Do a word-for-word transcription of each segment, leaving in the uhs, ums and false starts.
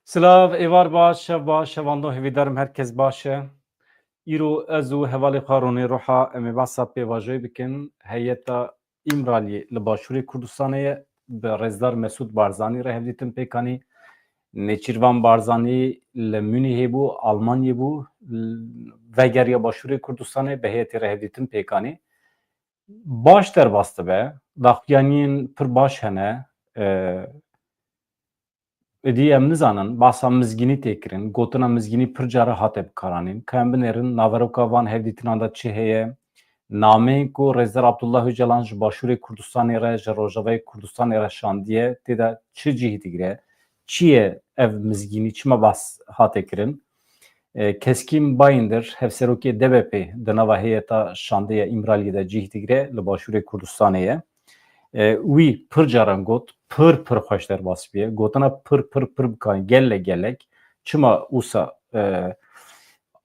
Silav, êvar baş, şev baş, şevando hêvîdarim her kes baş e. Îro ez û hevalê xwe Ronê Ruha em ê behsa pêvajoyê bikin. Heyeta Îmraliyê li Başûrê Kurdistanê ye, bi Rêzdar Mesûd Barzanî re hevdîtin pêk anî. Nêçîrvan Barzanî li Munîhê bû, Almanyê bû, l-, vegeriya Başûrê Kurdistanê bi heyetê re hevdîtin pêk anî. Baş derbas dibe, daxuyaniyên pir baş hene. E, Êdî em nizanin, behsa mizgînî tê kirin, gotina mizgînî pir cara hate bikaranîn. Ka em binêrin, naveroka van hevdîtinan de çi heye? Nameyên ku Rêzdar Abdullah Ocalan ji Başûrê Kurdistanê re, ji Rojavayê Kurdistanê re şandiye, tê de çi cih digire? Çi ye ev mizgînî, çima behs hate kirin? E, Keskîn Bayindir, hevserokê D B P, di nava heyeta şandeya Îmraliyê de cih digire, li Başûrê Kurdistanê ye. E, wî pir caran got, pir pir xweş derbas bûye. Gotina pir pir pir bikarin, gelek gelek. Çima wisa, e,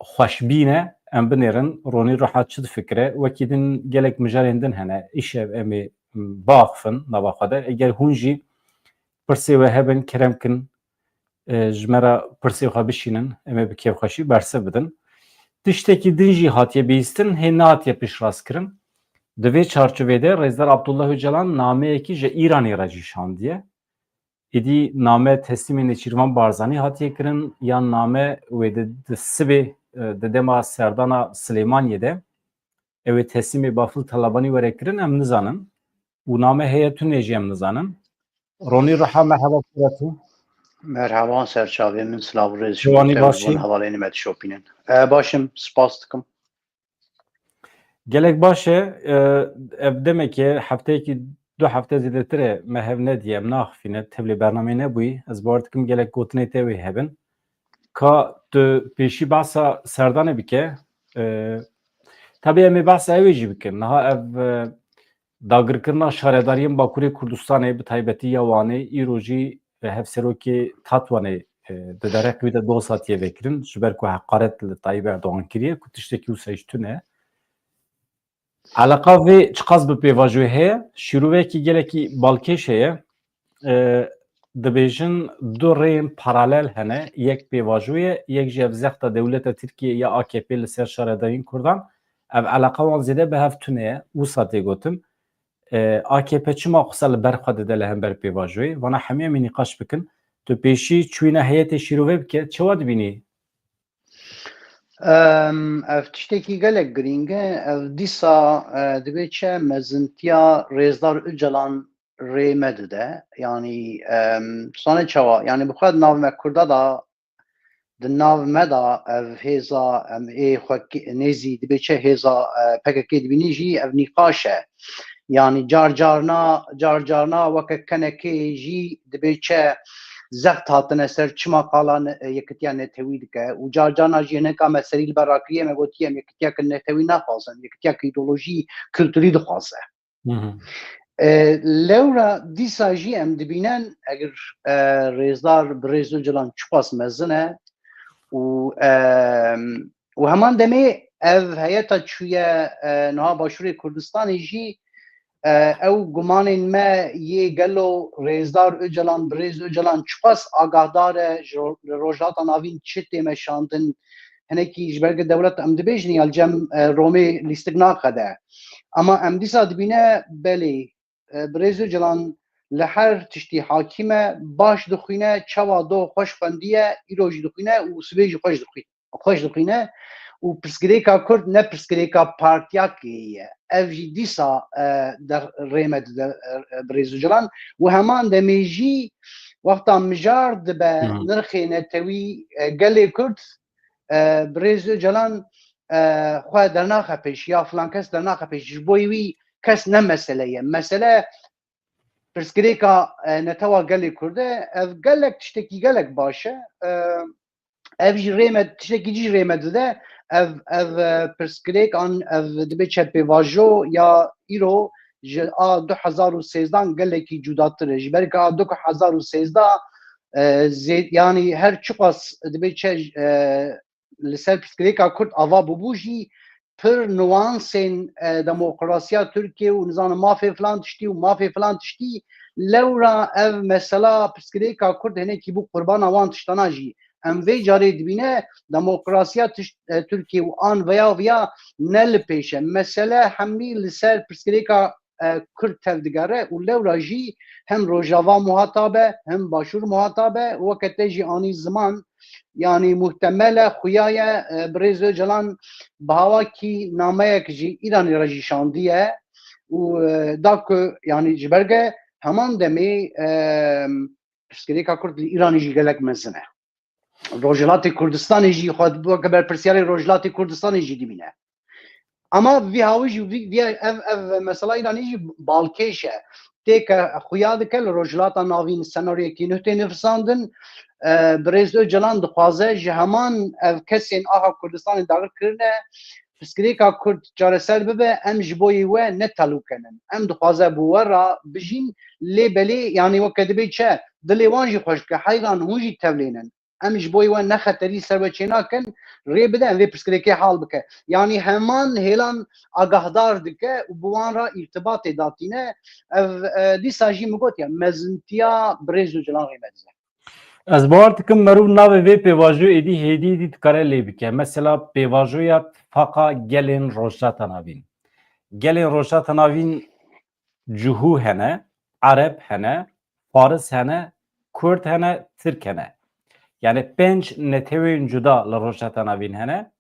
xweşbîn e, em binêrin, Ronî Ruha çi difikire? Wekî din gelek mijarên din hene. Îşev em ê, m, biaxifin nava xwe de. Eger hûn jî pirsê we hebin, kerem kin, e, ji me re pirsê xwe bişînin, em ê bi kêfxweşî bersiv bidin. Tiştekî din jî hatiye bihîstin, hê nehatiye piştrast kirin. Di vê çarçovê de Rêzdar Abdullah Ocalan nameyekî ji Îranê re jî şandiye. Êdî name teslîmê Nêçîrvan Barzanî hatiye kirin, yan name wê di, di sibê, e, di dema serdana Silêmaniyê de ew ê teslîmê Bafil Talabanî were kirin, em nizanin. Û name heye tune jî em nizanin. Ronî Ruha, merheba, kura tu? Merhaba, serçavê min, silav û rêz ji Ciwanî te, baş î? Merhaba, hevalên me dişopînin. E, baş im, spas dikim. Gelek baş e, e, ev demeke hefteyekî du hefte zêdetir e me hev nediye, em naxifîne, tevlê bernameyê nebûyî. Ez bawer dikim gelek gotinê te wê hebin. Ka tu pêşî behsa serdanê bike, e, tabî em ê behsa ew ê jî bikin. Niha ev, e, dagirkirina şaredariyên Bakurê Kurdistanê, bi taybetî ya Wanê, îro jî, e, hevserokê Tatwanê, e, di dereqê wî de doz hatiye vekirin, ji ber ku heqaret li Tayyip Erdogan kiriye, ku tiştekî wisa jî tune. Eleqa vê çiqas bi pêvajoyê heye? Şîrovekî gelekî balkêş heye. E, dibêjin du rêyên paralel hene. Yek pêvajo ye, yek jî ev zexta dewleta Tirkiyê ya A K P li ser şaredariyên Kurdan. Ev eleqa wan zêde bi hev tune ye. Wisa tê gotin. E, A K P çima xwisa li ber xwe dide li hember pêvajoyê? Vana hemî em ê nîqaş bikin. Tu pêşî çûyîna heyetê şîrove bike. Çawa dibînî? Em, ev tiştekî gelek girîng e. Ev dîsa, e, dibê çi mezintiya Rêzdar Ocalan rê me dide. Yanî, em, sane çawa? Yanî bi xwe di nav me Kurda da, di nav me da ev hêza, em ê xwe ki-, nêzî dibê çi hêza, e, P K K dibînî jî ev nîqaş e. Yanî car carna, car carna weke kenekê jî dibê çi zext hatine ser çima qala ne-, yekitiya netewî dike û car carna jî hineka me serî li ber rakiriye me gotiye em yekitiya ki netewî naxwazin, yekitiya ki îdeolojî kulturî dixwaze. Hı hı. E, lewra dîsa jî em dibînin eger, e, rêzdar bi rêz Ocalan çiqas mezin e û, e, û heman demê ev heyeta çûye, e, niha Başûrê Kurdistanê jî, e, ew gumanên me yê gelo rêzdar Ocalan bi rêz Ocalan çiqas agahdar e, ji ro-, li Rojhilata Navîn çi tê meşandin, hinekî ji ber ku dewlet em dibêjin ya li cem, e, Romê lîstik naqede. Ama em dîsa dibîne belê, e, bi rêz Ocalan li her tiştî hakîm e, baş dixwîne, çawa do xweş xwendiye, îro jî dixwîne û sibê jî xweş dixwî-, xweş dixwîne û pirsgirêka Kurd ne pirsgirêka partiyakê ye. Ev jî dîsa, e, der-, rê me dide, e, e, bi rêz Ocalan û heman demê jî wexta mijar dibe Hı hı. nirxê netewî, e, gelê Kurd, e, bi rêz Ocalan, e, xwe dernaxe pêş ya filan kes dernaxe pêş. Ji bo wî kes ne mesele ye. Mesele pirsgirêka, e, netewa gelê Kurd e. Ev gelek tiştekî gelek baş e. E, ev jî rê me, tiştekî jî rê me dide. Ev, ev, e, pirsgirêk an ev dibe çepêvajo ya îro ji a du hezar û sêzdan gelekî cudatir e. Ji ber ku a du hezar û sêzda, e, zê-, yanî her çiqas dibe çe, e, li ser pirsgirêka Kurd ava bûbû jî pir nuansên, e, demokrasiya Tirkiye û nizanim mafê filan tiştî û mafê filan tiştî Lewra ev mesela pirsgirêka Kurd hinekî bû qurbana wan tiştana jî. Em vê carê dibîne demokrasiya tişt, e, Tirkiye û an veya viya ne li pêş e. Mesele hemî li ser pirsgirêka, e, Kurd tev digere û lewra jî hem Rojava muhatab e, hem Başûr muhatab e. Weke te jî anî ziman, yanî muhtemel e, xuya ye, e, Birêz Ocalan bi hawakî nameyek ji Îranê re jî şandiye û, e, da ku, yanî ji ber ke heman demê, e, pirsgirêka Kurd li Îranê jî gelek mezin e. Rojhilatê Kurdistanê jî xwe weke berpirsiyarê Rojhilatê Kurdistanê jî dibîne. Ama vî hawî jî vî, vî ev, ev mesela Îranê jî balkêş e. Têke xuya dike li Rojhilata Navîn senaryoyekî nuh tê nivîsandin. E, Birêz Ocalan dixwaze ji heman ev kesên aha Kurdistanê dagir kirine, pirsgirêka Kurd çareser bibe, em ji bo yê we ne telûkenin. Em dixwaze bi we re bijîn, lê belê, yanî weke dibê çi, dilê wan jî xweş dike, heyran hûn jî tevlênin. Em ji bo we ne xeterî ser we çênakin, rê bide em vê pirsgirêkê hal bike. Yanî heman hêlan agahdar dike û bi wan re îrtibatê datîne. Ev, e, dîsa jî min got ya, mezintiya Birêz Ocalan rê medize. Ez bawer dikim merûv navê vê pêvajoyê êdî hêdî êdî dikare lê bike. Mesela pêvajoya Tifaqa Gelên Rojhilata Navîn. Gelên Rojhilata Navîn Cihû hene, Ereb hene, Faris hene, Kurd hene, Tirk hene. Yani pênc netewên cuda li Rojhilata Navîn hene.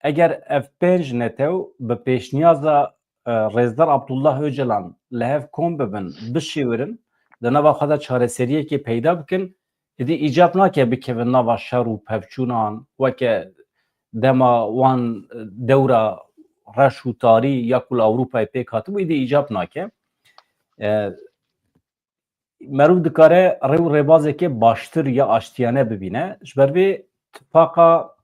Eger ev pênc netew bi pêşniyaza, e, Rêzdar Abdullah Ocalan li hev kom bibin, bişêwirin, di nava xwe de çareseriyekê peyda bikin, êdî îcab nake bikevin nava şer û pevçûnan, weke dema wan, e, dewra reş û tarî ya ku li Ewropayê pêk hatibû, êdî îcab nake. E, Meriv dikare rê û rêbazeke baştir ya aştiyane bibîne. Ji ber vê tifaqa,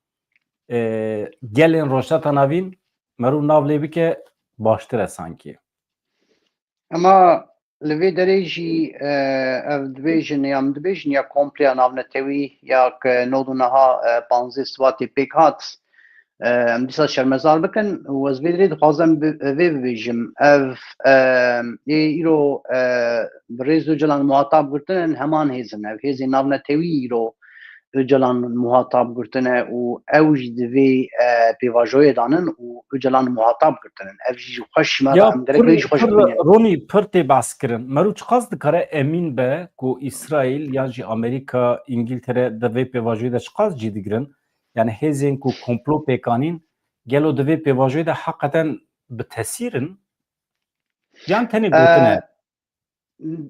e, gelên Rojhilata Navîn meriv nav lê bike baştir e sankî. Ema li vê derê jî, e, ev dibêjin ya min dibêjin ya kompleya navnetewî ya ke nod û neha, e, panzdeh Sibatê pêk hat, e, em dîsa şermezar bikin û ez vê derê dixwazim bi, vê bibêjim. Ev, e, ê îro, e, bi rêz Ocalan muhatab girtin in, heman hêz in. Ev hêzên navnetewî îro Ocalan muhatab girtine û ew jî di vê, e, pêvajoyê danin û Ocalan muhatab girtinin. Ev jî ji xwe şima Ya em gerek pir, vê jî xwe ji pir, xwe bîne. Ronî, pir tê behs kirin. Mero çiqas dikare emîn be ku Îsraîl yan jî Amerîka, Îngiltere di vê pêvajoyê de çiqas cî digirin? Yani hêzên ku komplo pêkanîn, gelo di vê pêvajoyê de heqeten bi tesîr in? Yan tenê E, gotin e?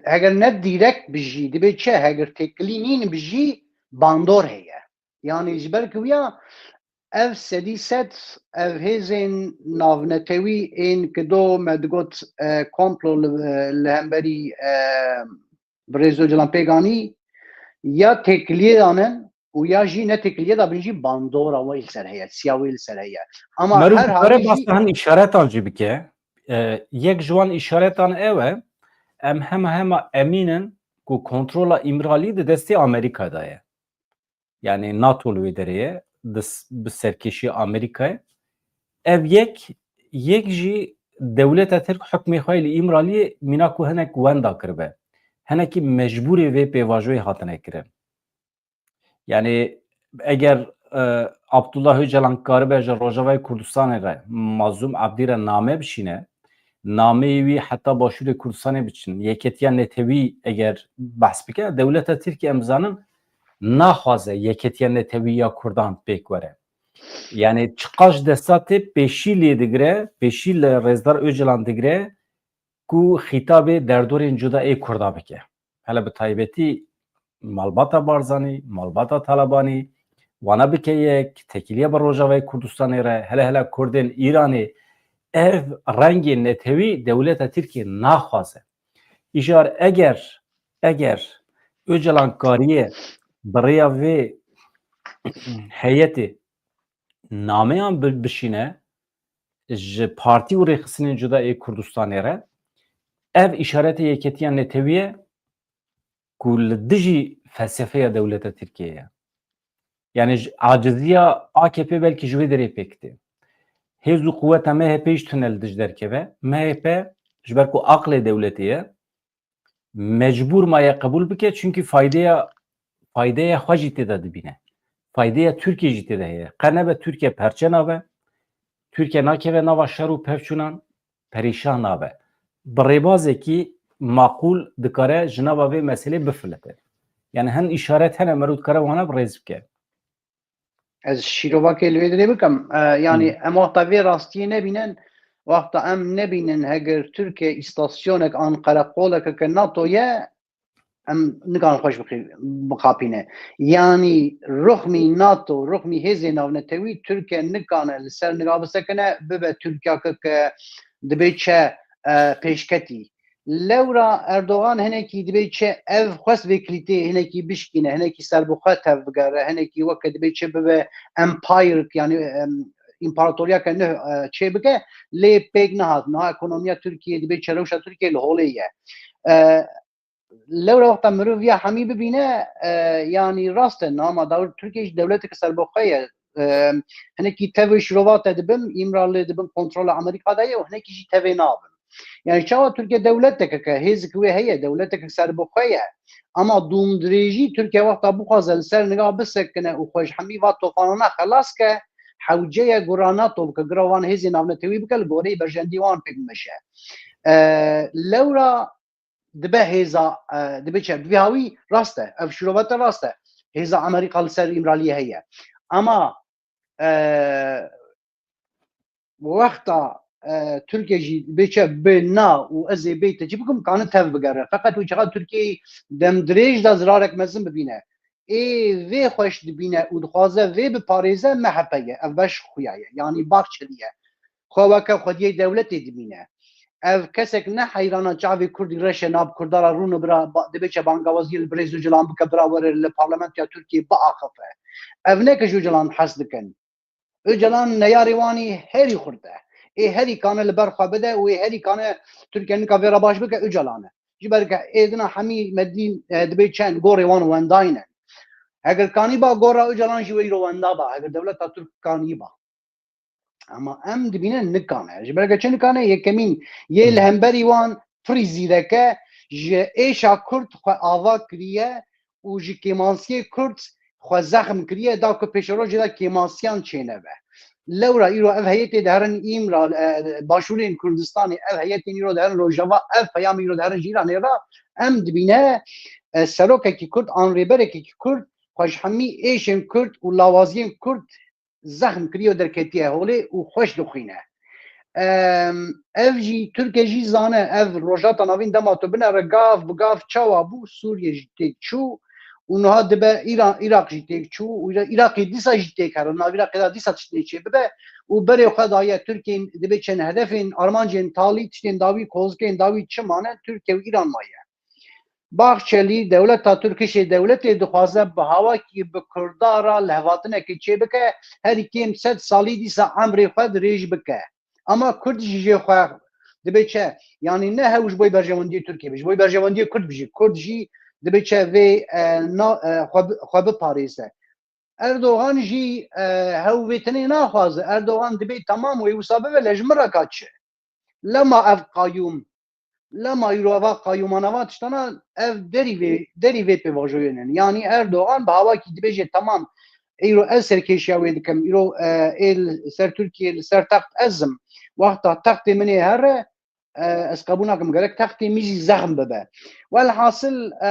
Heger ne dîrekt bi jî, dibê çi? Heger têkilî nîn bi jî bandor heye. Yanî ji ber ku ya ev sedî sed ev hêzên navnetewî ên ki do me digot, e, komplo li, li hemberî, e, Birêz Ocalan pêk anî, ya têkiliyê danin û ya jî ne têkiliyê dabin jî bandora wê li ser heye, siya wê li ser heye. Ama Mero her dikare halî jî behsa hin îşaretan jî bike. E, yek ji wan îşaretan ew e, em hema hema emîn in ku kontrola Îmralî di destê Amerîka de ye. Yani NATO li wê derê ye, di s-, bi serkêşiya Amerîkayê. Ev yek, yek jî dewleta Tirk hukmê xwe li Îmraliyê mîna ku hinek wenda kiribe. Hinekî mecbûrê vê pêvajoyê hatine kirin. Yani eger, e, Abdullah Ocalan karibe ji Rojavayê Kurdistanê re Mazlûm Abdî re name bişîne, nameyê wî heta Başûrê Kurdistanê biçin, Yeketiya Netewî eger behs bike, dewleta Tirkiyê em zanin naxwaze Yeketiya Netewî ya Kurdan pêk were. Yani çiqas desta tê pêşî lê digire, pêşî li Rêzdar Ocalan digire ku xîtabê derdorên cuda ê Kurda bike. Hele bi taybetî malbata Barzanî, malbata Talebanî, wana bike yek, têkiliya bi Rojavayê Kurdistanê re, hele hele Kurdên Îranê, ev rengê netewî dewleta Tirkiyê naxwaze. Îcar eger, eger Ocalan kariye bi rêya vê heyetê nameyan bi-, bişîne, ji partî û rêxistinên cuda ê Kurdistanê re, ev îşaretê yeketiya netewî ye ku li dijî felsefeya dewleta Tirkiyê ye. Yani ji, aciziya A K P belkî ji wê derê pêk tê. Hêz û quweta M H P jî tune li dij derkeve. M H P ji ber ku aqlê dewletê ye, mecbûr maye qebûl bike, çunkî faydeya, faydeya xwe jî tê de dibîne. Faydeya Tirkiye jî tê de heye. Qe nebe Tirkiye perçe nabe, Tirkiye nakeve nava şer û pevçûnan, perîşan nabe. Bi rêbazekî maqûl dikare ji nava vê meselê bifilite. Yani hin îşaret hene, meriv dikare wana bi rêz bike. Ez şîrovakê li vê dirê bikim. E, yani em wexta vê rastiyê nebînin, wexta em nebînin heger Tirkiye îstasyonek an qereqoleke ke NATO ye, em nikan xweş bixî-, bixapîne. Yani ruxmî NATO, ruxmî hêzê navnetewî Tirkiye nikane li ser niga bisekine, bibe Tirkiyeke ke dibê çe, e, pêşketî. Lewra Erdogan hinekî dibê çi ev xwest vê kilîtê hinekî bişkîne, hinekî serbixwe tev bigere, hinekî weke dibê çi bibe empire, yani, em, împaratoriyeke nû, e, çê bike, lê pêk nehat. Niha ekonomiya Tirkiye dibê çi rewşa Tirkiye li holê ye. E, lewra wexta mirov ya hemî bibîne, e, yani rast e, niha ma dawir Tirkiye jî dewletek serbixwe ye. E, hinekî tevê şirova te dibim, Îmrali dibim kontrola Amerîka de ye û hinekî jî tevê nabim. Yani çawa Tirkiye dewleteke ke hêzik wê heye, dewleteke serbixwe ye. Ama dûmdirêjî Tirkiye wexta bixwaze li ser niga bisekine û xwe ji hemî va tofanana xelas ke, hewce ye gura NATO bike, gura wan hêzên navnetewî bike, li goreyê berjendî wan pêk bimeşe. E, lewra dibe hêza, e, dibe çi? Bi vî hawî rast e, ev şîrove te rast e. Hêza Amerîka li ser Îmraliyê heye. Ama, e, wexta, e, Tirkiye jî bê çi, bê na û ez ê bê te çi bikim, kane tev bigere. Feqet wî çaxa Tirkiyeyê dem dirêj de zirarek mezin bibîne. Ê vê xweş dibîne û dixwaze vê biparêze M H P ye. Ev beş xuya ye. Yanî Bahçeli ye. Xwe weke xwediyê dewletê dimîne. Ev kesek ne heyrana çavê Kurdî reşe nab Kurda ra rûne bira ba-, dibê çi bangawaziyê li birêz Ocalan bike bira were li parlamentoya Tirkiyê biaxife. Ev ne ke ji Ocalan hez dikin. Ocalan neyarê wanî herî xurt e. Ê herî kane li ber xwe bide û ê herî kane Tirkiye nika vê re baş bike Ocalan e. Ji ber ke êdina hemî medî, e, dibê çend gorê wan wendayne. Heger kanî ba gora Ocalan jî wê îro wenda ba. Heger dewleta Tirk kanî ba. Ama em dibînin nikane. Ji ber ke çi nikane? Yekemîn yê li hemberî wan pirî zîreke ji êşa Kurd xwe ava kiriye û ji kêmansiyê Kurd xwe zexm kiriye, da ku pêşerojê de kêmansiyan çênebe. Lewra îro ev heyetê diherin Îmral, e, başûrên Kurdistanê, ev heyetên îro diherin Rojava, ev peyamê îro diherin ji Îranê re, em dibîne, e, serokekî Kurd an rêberekekî Kurd xwe ji hemî êşên Kurd û lawaziyên Kurd zexm kiriye û derketiye holê û xweş dixwîne. Em, ev jî Tirkiye jî zane, ev Rojhilata Navîn dema tu binere gav bi gav çawa bû, Sûriye jî têk çû û niha dibe Îran, Iraq jî têk çû û Îra-, Iraqê dîsa jî têk here, nav Iraqê de dîsa tiştê çê bibe û berê xwe daye Tirkiye dibê çend hedefên, armancên talî, tiştên dawî, kozikên dawî çi mane, Tirkiye û Îran maye. Bahçelî, dewleta Tirkişê dewletê dixwaze bi hawakî bi Kurda re lihevhatinekê çêbike, herî kêm sed salî dîsa emrê xwe dirêj bike. Ama Kurd jî jê xwe dibe çi? Yanî ne hew ji bo berjewendiyê Tirkiyê be, ji bo berjewendiyê Kurd be jî. Kurd jî dibe çi vê, e, na, e, xwe bi-, xwe biparêze. Erdogan jî, e, hew vê tinê naxwaze. Erdogan dibê temam wê wisa bibe, lê ji min re ka çi? Lema ev qayûm, lema îro eva qayûmana va tiştana ev derî vê, derî vê pêvajoyê ne. Yanî Erdogan bi hawakî dibêje temam, îro ez serkêşiya wê dikim, îro, e, ê li ser Tirkiye, li ser text ez im. Wexta textê min ê here, e, ez qebûl nakim, gerek textê min jî zexm bibe. Welhasil, e,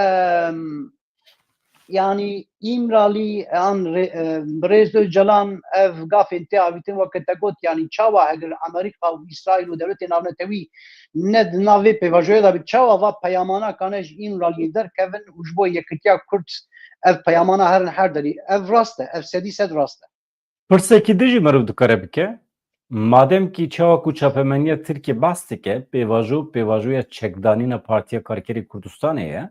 yanî Îmralî an rê-, e, birêz Ocalan ev gafên tê avîtin weke te got, yanî çawa heger Amerîka û Îsraîl û dewletên navnetewî ne di nav vê pêvajoyê de bi, çawa va peyamana kane ji Îmraliyê derkevin û ji bo yekitiya Kurd ev peyamana herin her derî? Ev rast e, ev sedî sed rast e. Pirsekî din jî meriv dikare bike. Madem kî çawa ku çapemeniya Tirkiyê behs dike, pêvajo, pêvajoya çekdanîna Partiya Karkerê Kurdistanê ye,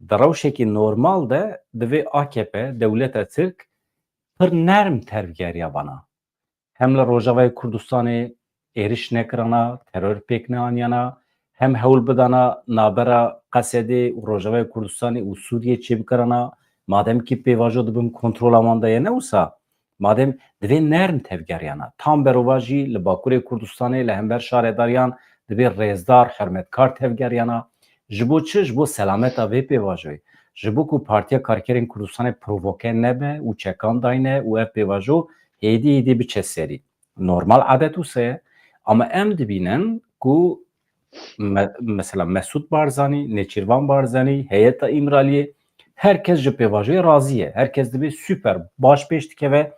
di rewşekî normal de divê A K P, dewleta Tirk, pir nerm tevgeriya vana. Hem li Rojavayê Kurdistanê êriş nekirana, teror pêk neaniyana, hem hewl bidana navbera Qesedê û Rojavayê Kurdistanê û Sûriyê çêbikirana, madem kî pêvajo dibin kontrola wan de ye, ne wisa, madem divê nerm tevgeriyana. Tam berova jî li Bakurê Kurdistanê li hember şaredariyan divê rêzdar, hurmetkar tevgeriyana. Ji bo çi? Ji bo selameta vê pêvajoyê. Ji bo ku Partiya Karkerên Kurdistanê provoke nebe û çekan dayne û ev pêvajo hêdî hêdî biçe serî. Normal adet wisa ye. Ama em dibînin ku me-, mesela Mesûd Barzanî, Nêçîrvan Barzanî, heyeta Îmraliyê, her kes ji pêvajoyê razî ye. Her kes dibê super, baş pêş dikeve.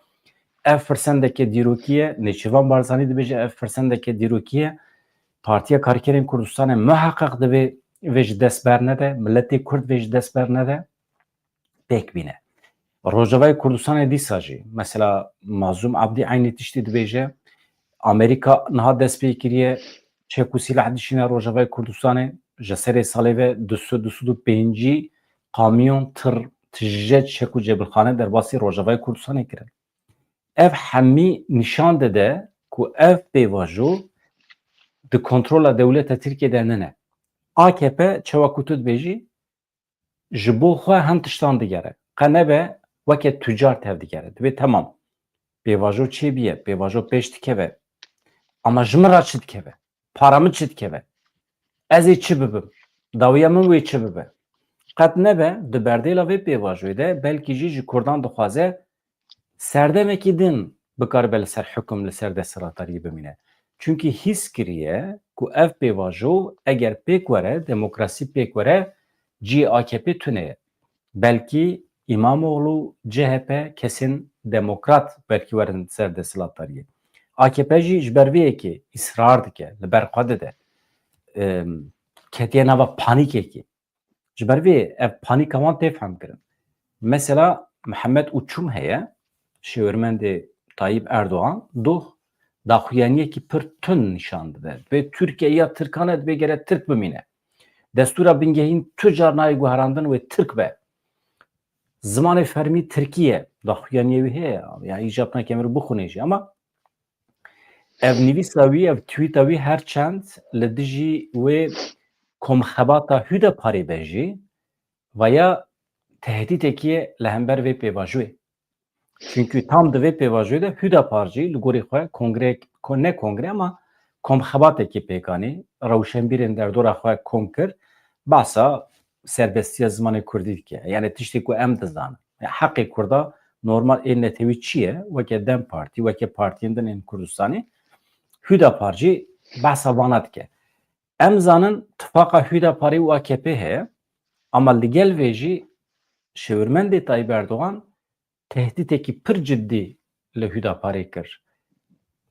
Ev firsendeke dîrokî ye. Nêçîrvan Barzanî dibêje ev firsendeke dîrokî ye. Partiya Karkerên Kurdistanê muheqeq divê vê ji dest bernede, miletê Kurd vê ji dest bernede. Pêk bîne. Rojavayê Kurdistanê dîsa jî, mesela Mazlûm Abdî eynî tiştî dibêje, Amerîka niha dest pê kiriye, çek û sîlah dişîne Rojavayê Kurdistanê, ji serê salê ve du sed, du sed û pêncî kamyon tir tije çek û cebilxane derbasî Rojavayê Kurdistanê kirin. Ev hemî nîşan dide ku ev pêvajo di kontrola dewleta Tirkiyê de nine. A K P, çawa ku tu dibêjî, ji bo xwe hin tiştan digere. Qe nebe weke tucar tevdigere. Dibê temam. Pêvajo çêbiye, pêvajo pêş dikeve. Ama ji min re çi dikeve? Para min çi dikeve? Ez ê çi bibim? Dawiya min wê çi bibe? Qet nebe di berdêla vê pêvajoyê de belkî jî ji Kurdan dixwaze serdemekî din bikaribe li ser hukum, li ser desthilatdariyê bimîne. Çunkî hîs kiriye ku ev pêvajo eger pêk were, demokrasî pêk were, cihê A K P tune ye. Belkî Îmamoğlu, C H P, kesên demokrat belkî werin ser desthilatdariyê. A K P jî ji ber vê yekê îsrar dike, li ber xwe dide. Em, ketiye nava panîkekê. Ji ber vê ev panîka wan tê fehmkirin. Mesela Mihemed Uçum heye, şêwirmendê Tayyip Erdogan, doh daxuyaniyekî pir tund nîşan dide. Divê Tirkiye ya Tirkan e, divê gere Tirk bimîne. Destûra bingehîn tu car nayê guherandin wê Tirk be. Zimanê fermî Tirkî ye. Daxuyaniyê wî heye. Ya îcab nake mirov bixwîne jî. Ama ev nivîsa wî, ev tweeta wî her çend li dijî wê komxebata Hüdaparê be jî, vaya tehdîtekî ye li hember vê pêvajoyê. Çunkî tam di vê pêvajoyê de Hüdapar jî li gorî xwe kongre, ko-, ne kongre ama komxebatekî pêk anî, rewşenbîrên derdora xwe kom kir, behsa serbestiya zimanê kurdî dike. Yani tiştê ku em dizanin. Ya heqê kurda normal ên netewî çi ye? Weke DEM Partî, weke partiyên din ên Kurdistanê, Hüdapar jî behsa vana dike. Em zanin tifaqa Hüdaparê û A K P heye, ama li gel vê jî şêwirmendê Tayyip Erdogan tehdîtekî pir cidî li Hüdaparê kir.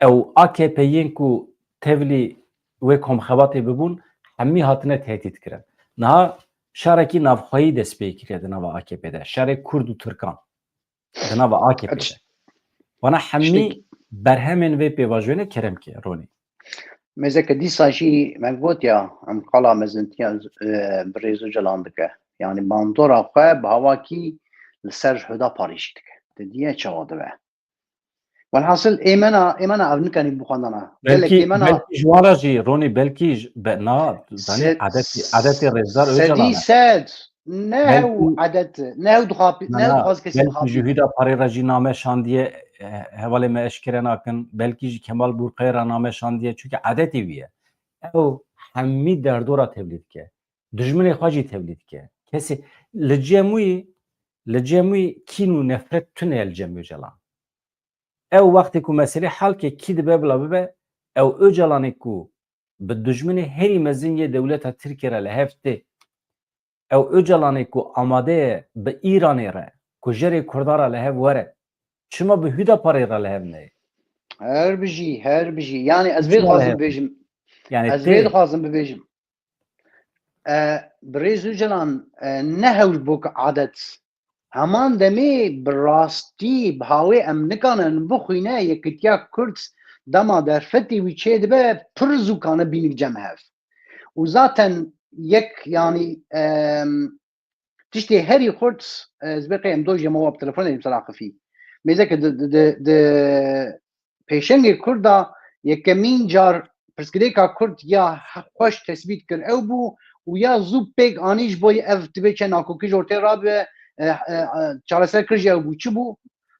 Ew A K P yên ku tevlî wê komxebatê bibûn, hemî hatine tehdît kirin. Niha şerekî navxweyî dest pê kiriye di nava A K P de. Şerê Kurd û Tirkan di nava A K P de. Wana hemî berhemên vê pêvajoyê ne, kerem ke, Ronî. Mêzeke dîsa jî me got ya, em qala mezintiya, e, birêz Ocalan dike. Yani bandora xwe bi hawakî li ser Hüdaparê jî dike. Te diye çawa dibe? Welhasil êmena, êmena ev nikanî bixwendana. Gelek Belkî, êmena belkî ji wan re jî, Ronî, belkî ji, be, na, zanî, Se-, edetê, edetê Rêzdar Ocalan sedî e. Sed. Ne Belkî ew edet, ne ew dixwa-, Na, ne ew na, dixwaz kesî belkî ji bixapî. Hüdaparê re jî name şandiye, e, hevalê me eşkere nakin. Belkî ji Kemal Burqayê re name şandiye. Çunke edetê wî ye. Ew hemî derdora tevlî dike. Dijminê xwe jî tevlî dike. Kesê li cem wî, li cem wî kîn û nefret tune ye li cem Ocalan. Ew wextê ku meselê hal ke kî dibe bila bibe, ew Ocalanê ku bi dijminê herî mezin yê dewleta Tirkiyê re li hev tê. Ew Ocalanê ku amade ye bi Îranê re, ku jerê Kurdan re li hev were, çima bi Hüdaparê re li hev neyê? Her bijî, her bijî. Yani ez vê Çima li dixwazim hev? bibêjim. Yani Ez tê. vê dixwazim bibêjim. E, birêz Ocalan, e, ne hewl bû ki adet. Heman demê bi rastî, bi hawê em nikanin bixwîne, yekitiya Kurd dema derfetê wî çêdibe, pir zû kane bînik cem hev. Û zaten yek, yanî, em, tiştê herî xurt, e, ez bê qey em do jî hema we bi telefonê dîm ser aqifî. Mêzeke di, di, di, di pêşengê Kurda yekemîn car pirsgirêka Kurd ya he-, xweş tesbît kir ew bû û ya zû pêk anî ji bo ev divê çe nakokî ji ortê rabe, e, e, e, çareser kir jî ew bû. Çi bû?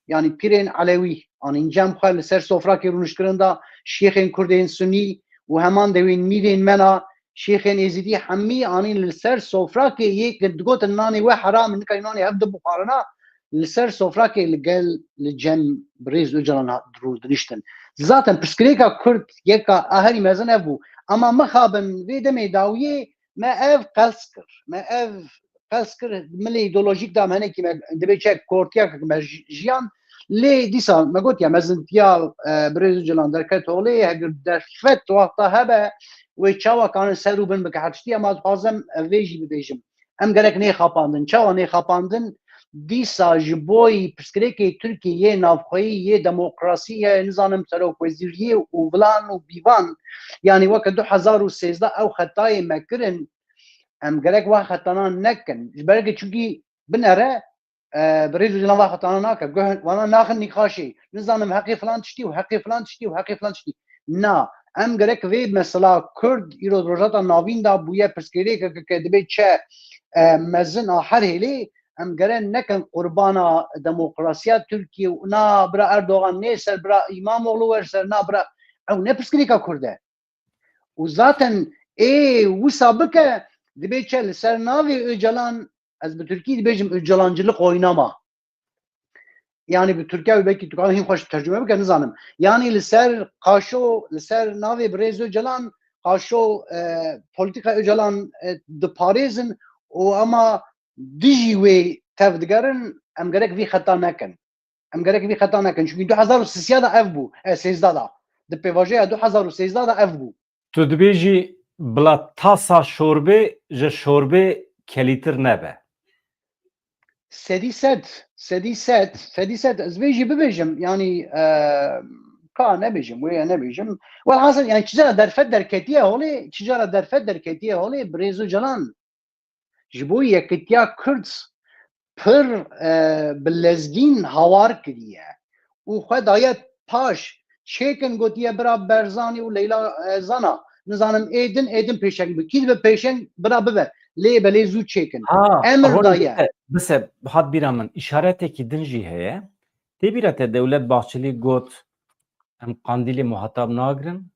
Yanî pîrên Elewî anîn cem xwe li ser sofrakê rûniştkirin de şêxên Kurdên Sunî û heman dewên mîrên me na şêxên êzîdî hemî anîn li ser sofrakê yê ku digotin nanê we heram in, nikarî nanê hev dibixwarina, li ser sofrakê li gel, li cem Birêz Ocalan hat-, rûdiniştin. Zaten pirsgirêka Kurd yeka a herî mezin ev bû. Ama mixabin vê demê dawiyê me ev qels kir. Me ev qels kir, milê îdeolojîk da me hinekî me dibê çek kortiya me ji-, jiyan. Lê dîsa me gotiya mezintiya, e, Birêz Ocalan derket holê, heger derfet wexta hebe, wê çawa kanin ser û bin bike her tiştî, em ez dixwazim ev vê jî bibêjim. Em gerek nêxapandin. Çawa nêxapandin? Dîsa ji boyî pirsgirêkê Tirkiyê yê navxweyî, yê demokrasî, yê nizanim serokwezîriyê û vilan û bîvan, yanî weke du hezar û sêzdeh ew xetayê me kirin, em gerek wa xetana nekin. Ji ber ku çunkî binere, e, Birêz Ocalan va xetana nake. Guh wana naxin nîqaşê. Nizanim heqê filan tiştî û heqê filan tiştî û heqê filan tiştî. Na, em gerek vê mesela Kurd îro di Rojhilata Navîn de bûye pirsgirêkeke ke dibê çe, e, mezin a her hêlê, em gere nekin qurbana demokrasiya Tirkiye û na bira Erdogan nê ser bira Îmamoğlu wer ser na bira, ew ne pirsgirêka Kurd e. Û zaten ê wisa bike, dibê çe li ser navê Ocalan, ez bi Tirkî dibêjim Ocalancılık oynama. Yani bi Tirkiye wê belkî tu hîn xweş tercüme bike, nizanim. Yani li ser qaşo, li ser navê Birêz Ocalan qaşo, e, polîtîka Ocalan, e, diparêzin û ama dijî wê tev digerin, em gerek vî xeta nekin. Em gerek vî xeta nekin. Çunkî du hezar û sêzdeh de ev bû. E, sêzdeh de. Di pêvajoya du hezar û sêzdeh de ev bû. Tu dibêjî bila tasa şorbê ji şorbê kelîtir nebe. Sedî sed, sedî sed, sedî sed. Ez vê jî bibêjim. Yanî, e, ka nebêjim, wê ya nebêjim. Welhasil, yani çi cara derfet derketiye holê, çi cara derfet derketiye holê, Birêz Ocalan ji bo yekitiya Kurd pir, e, bi lezgîn hawar kiriye û xwe daye paş. Çêkin gotiye bira Berzanî û Leyla, e, Zana. Nizanim ê din, ê din pêşeng bi. Kî dibe pêşeng, bira bibe. Lê belê zû çêkin. Ha, emir daye. Bise, bise, hat bîra min. Îşaretekî din jî heye. Tê bîra te Dewlet Bahçelî got, em Qandîlê muhatab nagirin.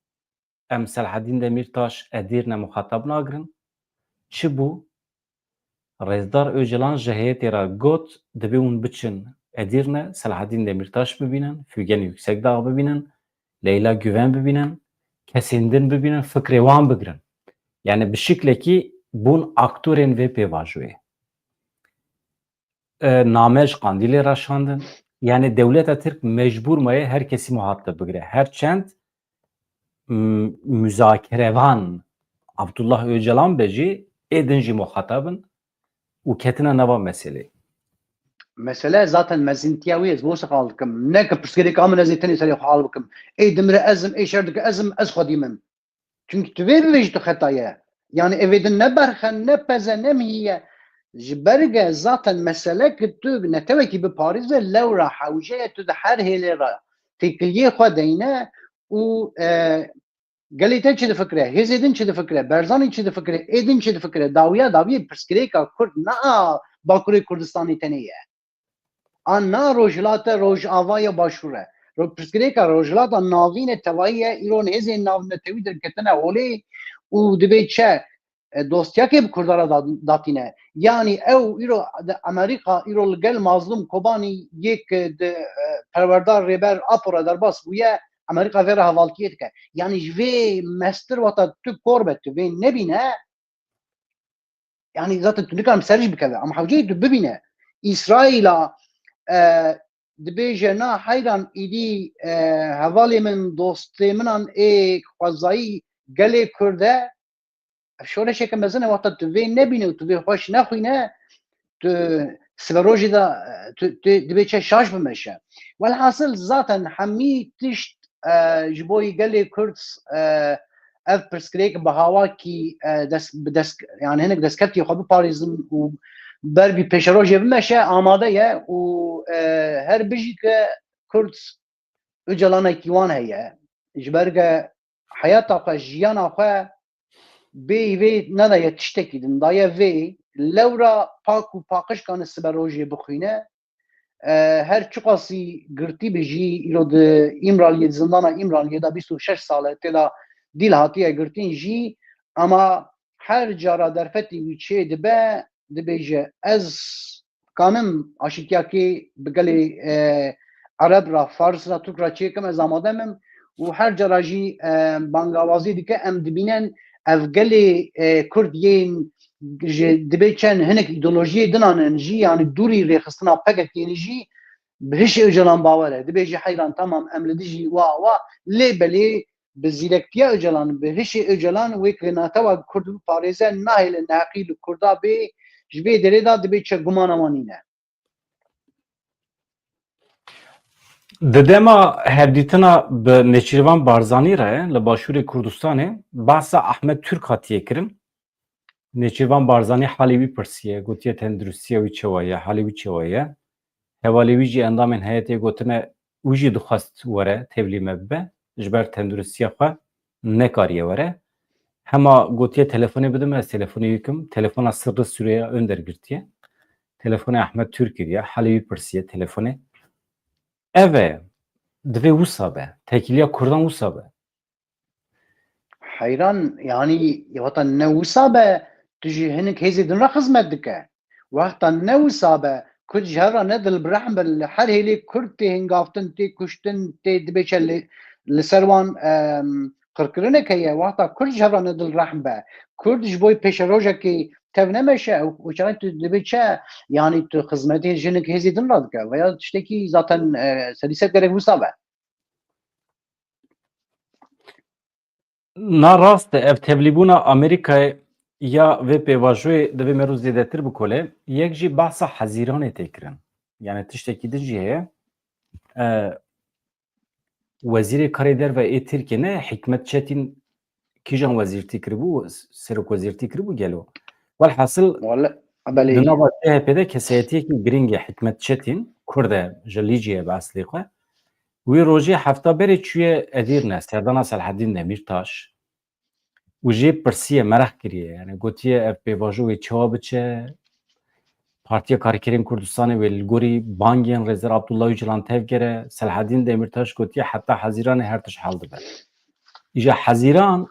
Em Selahedîn Demîrtaş, Edîrne muxatab nagirin. Çi bû? Rêzdar Ocalan ji heyetê re got, dibê hûn biçin Edîrne, Selahedîn Demîrtaş bibînin, Figen Yüksekdağ bibînin, Leyla Güven bibînin, kesên din bibînin, fikrê wan bigirin. Yani bi şiklekî bûn aktorên vê pêvajoyê. E, name ji Qandîlê re şandin. Yani dewleta Tirk mecbûr maye her kesî muhatib bigire. Her çend, m-, muzakerevan Abdullah Ocalan be jî ê din jî muhatab in û ketine nava meselê. Mesele zaten mezintiya wî ez bo xal dikim. Ne ki pirsgirêka min ez ê tenê serê xwe hal bikim. Ê dimire ez im, ê şer dike ez im, ez xwedî min. Çunkî tu vê bibêjî tu xeta ye. Yani evê din ne berxe, ne peze, ne mihî ye. Ji ber ge zaten mesele ki tu netewekî biparêze lewra hewce ye, tu di her hêlê re têkiliyê xwe deyne û, e, gelê te çi difikire, hêzê din çi difikire, Berzanî çi difikire, ê din çi difikire, dawiya dawiyê pirsgirêka Kurd ne a Bakurê Kurdistanê tenê ye. An na Rojhilate, Rojava ya Başûr e. Ro-, pirsgirêka Rojhilata Navîn e tevayî ye, îro hêzên navnetewî derketine holê û dibê çi, e, dostiyakê bi Kurda re da-, datîne. Yanî ew îro di Amerîka, îro li gel Mazlûm Kobanî yek di, e, Perwerdar Rêber Apo re derbas bûye, Amerîka vê re hevaltiyê dike. Yanî ji vê mestir wata tu kor be, tu vê nebîne, yani zaten tu nikarim ser jî bikeve. Ama hewceyê tu bibîne. Îsraîla, e, dibêje na heyran îdî, e, hevalê min, dostê minan ê xwezayî gelê Kurd e. Ev şoreşeke mezin e, wexta tu vê nebîne û tu vê xweş nexwîne, tu siberojê de, e, tu, tu dibê çi şaş bimeşe. Welhasil zaten hemî tişt, e, ji bo yî gelê Kurd, e, ev pirsgirêk bi hawakî, e, dest, bi dest, yani hinek destkeftiyê xwe biparêzin û ber vî pêşerojê bimeşe amade ye û, e, her bijî ke Kurd Ocalanekî wan heye. Ji ber ke heyata xwe, jiyana xwe bê vê nedaye tiştekî din, daye vê lewra pak û paqij kane siberojê bixwîne. E, her çiqasî girtî bi jî îro di Îmraliyê, di zindana Îmraliyê de bîst û şeş sal e, tê de dîl hatiye girtin jî, Ama her cara derfetî wî çê dibe, dibêje, ez kanim aşîtiyakê bi gelê, e, Ereb ra, Fars ra, Tirk ra çêkim, ez amade mim. Û her cara jî, e, bangawazî dike, em dibînin ev gelê, e, Kurd yên ji dibê çend hinek îdeolojiyê dinan in jî, yanî dûrî rêxistina P K K'ê ne jî bi hişê Ocalan bawer e. Dibêje heyran, tamam, em li dijî wa wa, lê belê bi zîrektiya Ocalan, bi hişê Ocalan wê ku netewa Kurd biparêze, nahêle neheqî li Kurda bê, ji vê derê de dibê çi gumana wan nîne. Di dema hevdîtina bi Nêçîrvan Barzanî re li Başûrê Kurdistanê behsa Ahmet Türk hatiye kirin. Nêçîrvan Barzanî halê wî pirsiye, gotiye tenduristiya wî çawa ye, halê wî çawa ye. Hevalê wî jî endamên heyetê gotine, wî jî dixwest were tevlî me bibe, ji ber tenduristiya xwe nekariye were. Hema gotiye telefonê bide min, ez telefonê wî kim. Telefona Sırrı Süreyya Önder girtiye. Telefonê Ahmet Türk kiriye, halê wî pirsiye telefonê. Ev e, divê wisa be. Tekiliya Kurdan wisa be. Heyran, yanî, wexta ne wisa be, tu ji hinek hêzê din re xizmet dike. Wexta ne wisa be, Kurd ji hev re ne dilbirehm be, li her hêlê Kurd tê hingavtin, tê kuştin, tê dibê çi li, li ser wan, em, qirkirinek heye. Wexta Kurd ji hev re ne dilrehm be, Kurd ji bo pêşerojekê tev nemeşe, û, û çaxê tu dibê çi, yanî tu xizmetê ji hinek hêzê din re dike. Veya tiştekî zaten, e, sedî sed gerek wisa be. Na rast e, ev tevlîbûna Amerîkayê ya vê pêvajoyê divê me rû zêdetir bikole. Yek jî behsa Hezîranê tê kirin. Yani tiştekî din jî heye. E, Wezîrê Karê Derve ê Tirkiyê ne, Hikmet Çetin kîjan wezîrtî kiribû, serokwezîrtî kiribû gelo? Welhasil, Wala, belê. Di nava C H P de kesayetiyekî girîng e Hikmet Çetin, Kurd e, ji Lîcê ye bi eslê xwe. Wî rojê hefta berê çûye Edîrne, serdana Selhedîn Demîrtaş. Û jê pirsiye, meraq kiriye. Yani gotiye ev pêvajo wê çawa biçe? Partiya Karkerên Kurdistanê wê li gorî bangên Rêzer Abdullah Ocalan tevgere. Selhedîn Demîrtaş gotiye heta Hezîranê her tişt hel dibe. Îja Hezîran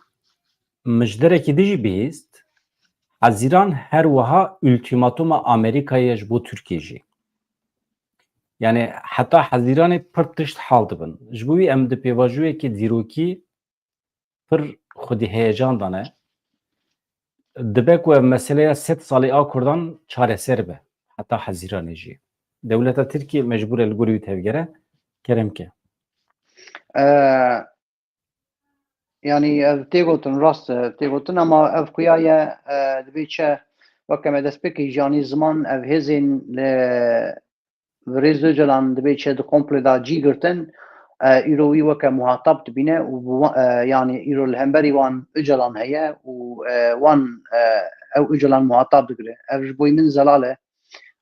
mijderekî din jî bihîst. Hezîran her wiha ultîmatuma Amerîkayê ye ji bo Tirkiyê jî. Yani heta Hezîranê pir tişt hal dibin. Ji bo wî em di pêvajoyekê dîrokî pir xwedî heyecan de ne. Dibe ku ev meseleya sed salî a Kurdan çareser be heta Hezîranê jî. Dewleta Tirkiyê mecbûr e li gorî wî tevgere, kerem ke. E, yanî ev tê gotin, rast e, tê gotin, ama ev xuya ye, e, dibê çi, weke me destpêkê jî anî ziman, ev hêzên li Birêz Ocalan dibê çi di komple de cî girtin, e, îro wî weke muhatab dibîne û bi wa-, e, yanî îro li hemberî wan Ocalan heye û, e, wan, e, ew Ocalan muhatab digire. Ev ji bo min zelal e.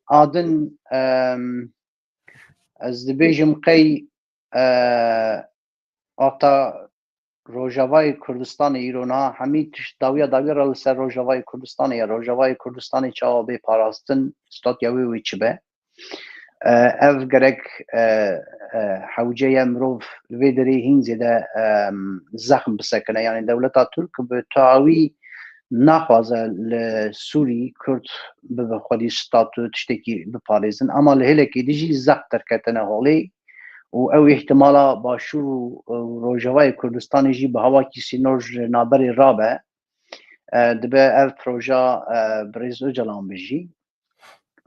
A din, em, ez dibêjim qey, e, wexta Rojavayê Kurdistanê îro niha hemî tişt dawiya dawiya re li ser Rojavayê Kurdistanê ye. Rojavayê Kurdistanê çawa bê parastin, statiya wê wê çi be? E, ev gerek, e, e, hewce ye mirov li vê derê hîn zêde, e, zexm bisekine. Yanî dewleta Tirk bi tawî naxwaze li Sûrî Kurd bibe xwedî statû tiştekî biparêzin. Ama li hêlekê dî jî zexm derketine holê û ew îhtimala Başûr û, û Rojavayê Kurdistanê jî bi hawakî sînor ji navberê rabe. E, dibe ev proja, e, Birêz Ocalan be jî.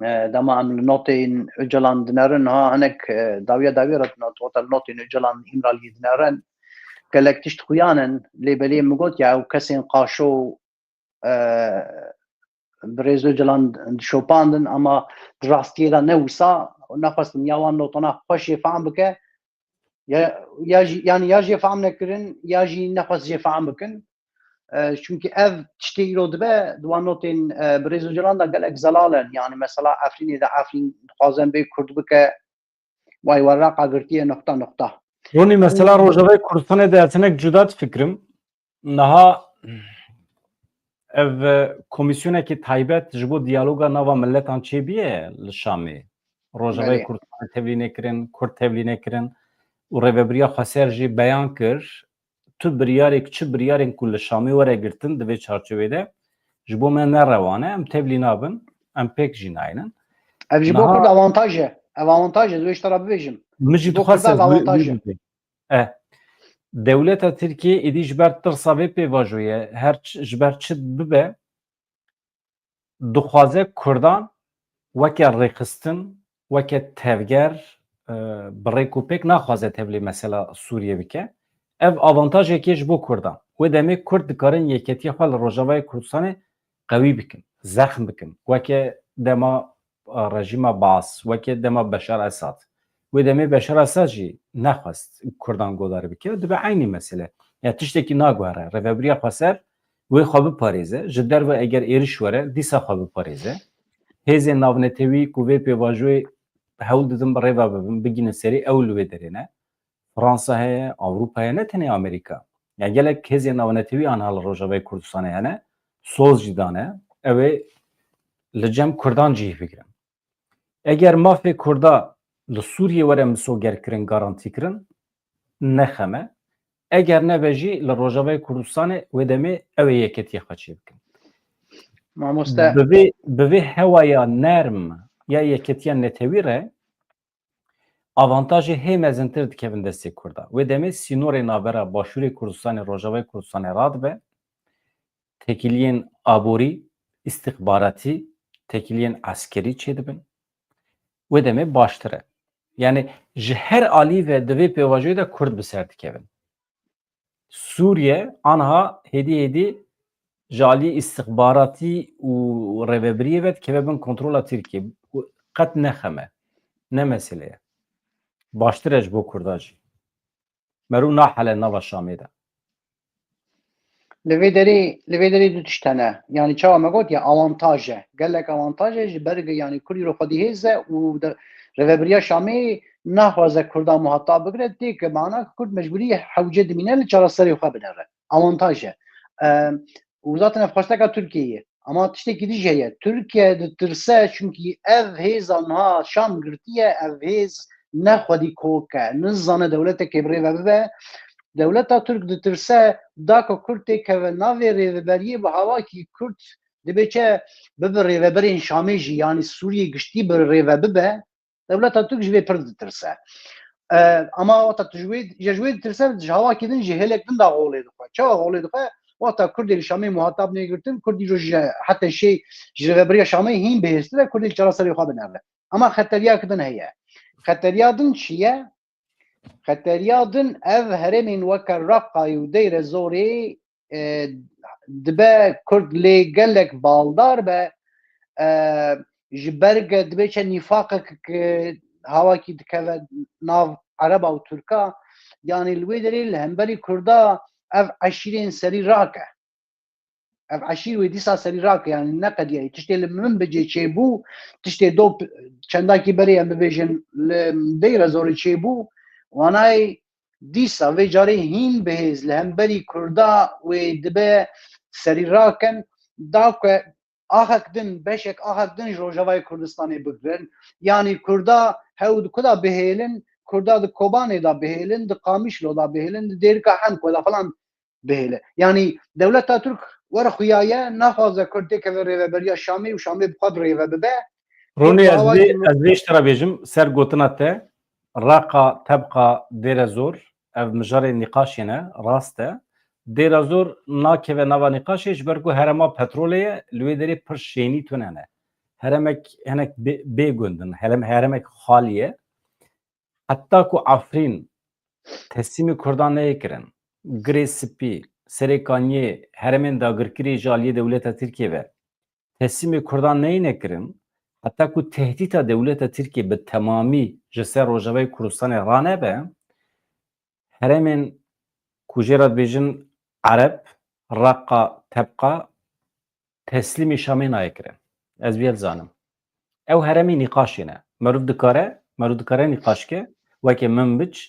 E, dema em li notên Ocalan dinerin, ha, hinek, e, dawiya dawî re dinot, wata li notên Ocalan Îmraliyê dinerin, gelek tişt xuyan in, lê belê min got ya ew kesên qaşo, e, Birêz Ocalan dişopandin, ama di rastiyê de ne wisa, nexwestin ya wan notana xweş jê fehm bike, ya, ya jî, yanî ya jê fehm nekirin, ya jî nexwest jê fehm bikin. E, çunkî ev tiştê îro dibe, di wan notên, e, Birêz Ocalan de gelek zelal in. Yanî mesela Efrînê de Efrîn dixwaze em bê Kurd bike, way werraqa girtiye, noqta noqta. Ronî, mesela Rojavayê Kurdistanê de ez hinek cuda difikirim. Niha ev, e, komîsyonekî taybet ji bo diyaloga nava miletan çêbûye li Şamê. Rojavayê Belê. Kurdistanê tevlî nekirin, Kurd tevlî nekirin û Rêvebiriya Xweser jî beyan kir, tu biryarek, çi biryarên ku li Şamê were girtin di vê çarçovê de ji bo me ne rewan e, em tevlî nabin, em pêk jî naynin. Ev ji bo Niha- Kurd avantaj e. Ev avantaj e, ez wê ji te re bibêjim. Min jî Ji bo dixwest Kurdan ez wê- avantaj wê e. bibêm. Eh, dewleta Tirkiyê êdî ji ber tirsa vê pêvajoyê her ç- ji ber çi bibe dixwaze Kurdan weke rêxistin, weke tevger, e, bi rêk û pêk naxwaze tevlî mesela Sûriye bike. Ev avantajekê ji bo Kurdan. Wê demê Kurd dikarin yeketiya xwe li Rojavayê Kurdistanê qewî bikin, zexm bikin. Weke dema, e, rejîma Baas, weke dema Beşar Esad. Wê demê Beşar Esad jî nexwest Kurdan godar bike. Dibe eynî mesele. Ya tiştekî naguhere. Rêvebiriya xweser wê xwe biparêze. Ji derve eger êriş were, dîsa xwe biparêze. Hêzên navnetewî ku vê pêvajoyê hewl didin bi rêve bibin, bigînin serî, ew li wê derê ne. Fransa heye, Ewropa heye, ne tenê Amerîka. Yani gelek hêzên navnetewî anha li Rojavayê Kurdistanê hene, soz jî dane, ew ê li cem Kurdan cih bigirin. Eger mafê Kurda li Sûriyê were misogerkirin, garantîkirin, ne xem e. Eger nebe jî li Rojavayê Kurdistanê wê demê ew ê yeketiya xwe çêbikin. Mamoste, Bi vê, bi vê hewaya nerm ya yeketiya netewî re avantajê hê mezintir dikevin destê Kurda. Wê demê sînorê navbera Başûrê Kurdistanê, Rojavayê Kurdistanê radibe, tekiliyên aborî, îstixbaratî, tekiliyên eskerî çêdibin. Wê demê baştir e. Yani ji her alî ve di vê pêvajoyê de Kurd bi ser dikevin. Sûriye anha hêdî hêdî ji alî îstixbaratî û rêvebiriyê ve dikeve bin kontrola Tirkiyê. Qet ne xem e. Ne mesele ye. Baştir e ji bo Kurda jî. Meriv nahele nava Şamê de. Li vê derê, li vê derê du tişt hene. Yani çawa me got ya avantaj e. Gelek avantaj e ji ber yani Kurd îro xwedî hêz e û de, rêvebiriya Şamê naxwaze Kurda muhatab bigire, tê ke mana Kurd mecbûrî hewce dimîne li çareserê xwe binere. Avantaj e. Em, û zaten ev xwesteka Tirkiyeyê ye. Ama tiştekî dî jî heye. Tirkiye ditirse, çunkî ev hêza niha Şam girtiye, ev hêz ne xwedî kok e, nizane dewletekê bi rê ve bibe. Dewleta Tirk ditirse, da ku Kurd têkeve navê rêveberiyê bi hawakî Kurd dibê çi bibe rêveberên Şamê jî, yanî Sûriyê giştî bi rê ve bibe. Dewleta Tirk ji vê pir ditirse. E, ama wexta tu ji wê, ji wê ditirse, ji hawakî din ji hêlek din da xolê dixwe. Çawa xolê dixwe? Wexta Kurdê li Şamê muhatab nêgirtin, Kurd îro ji heta şey ji rêveberiya Şamê hîn bihêztir e, Kurdê li çareserê xwe binere. Ama xeteriyak din heye. Xeteriya din çi ye? Xeteriya din ev herêmên weke Reqayê û Deyre Zorê e, dibe Kurd lê gelek baldar be, e, ji ber ke dibe çe nîfaqek ke hawakî dikeve nav Ereba û Tirka, yanî li wê derê li hemberî Kurda ev eşîrên serî rake. Ev eşîr wê dîsa serî rake, yanî neqediyayî. Tiştê li min bicê çêbû, tiştê do çendakî berê em bibêjin li Deyre Zorê çêbû, wanayê dîsa vê carê hîn bihêz li hemberî Kurda wê dibe serî rakin, da ku axek din, beşek axek din ji Rojavayê Kurdistanê bigirin. Yanî Kurda hew di ku da bihêlin, Kurda di Kobanê da bihêlin, di Qamişlo da bihêlin, di Dêrika Hemko da falan bihêle. Yanî dewleta Tirk were xuyaye, naxwaze Kurd têkeve rêveberiya Şamê û Şamê bi xwe bi rêve bibe. Ronî, Kurd ez awa vê, yirmi ez vê ji te re bêjim, ser gotina te, Reqa, Tebqa, Dêre Zor, ev mijarê nîqaşê ne, rast e. Dêre Zor nakeve nava nîqaşê, ji ber ku herema petrolê ye, li wê derê pir şênî tune ne. Heremek hinek bê, bê gund in, herem-, heremek xalî ye. Heta ku Efrîn teslîmê Kurdan neyê kirin, Girê Spî, Serê Kaniyê, heremên dagirkirî ji aliyê dewleta Tirkiyê ve teslîmê Kurdan neyne kirin, heta ku tehdîta dewleta Tirkiyê bi temamî ji ser Rojavayê Kurdistanê ranebe, heremên ku jê re dibêjin Ereb, Reqa, Tebqa, teslîmê Şamê nayê kirin. Ez vê dizanim. Ew heremê nîqaşê ne. Meriv dikare, meriv dikare nîqaş ke, weke Minbic,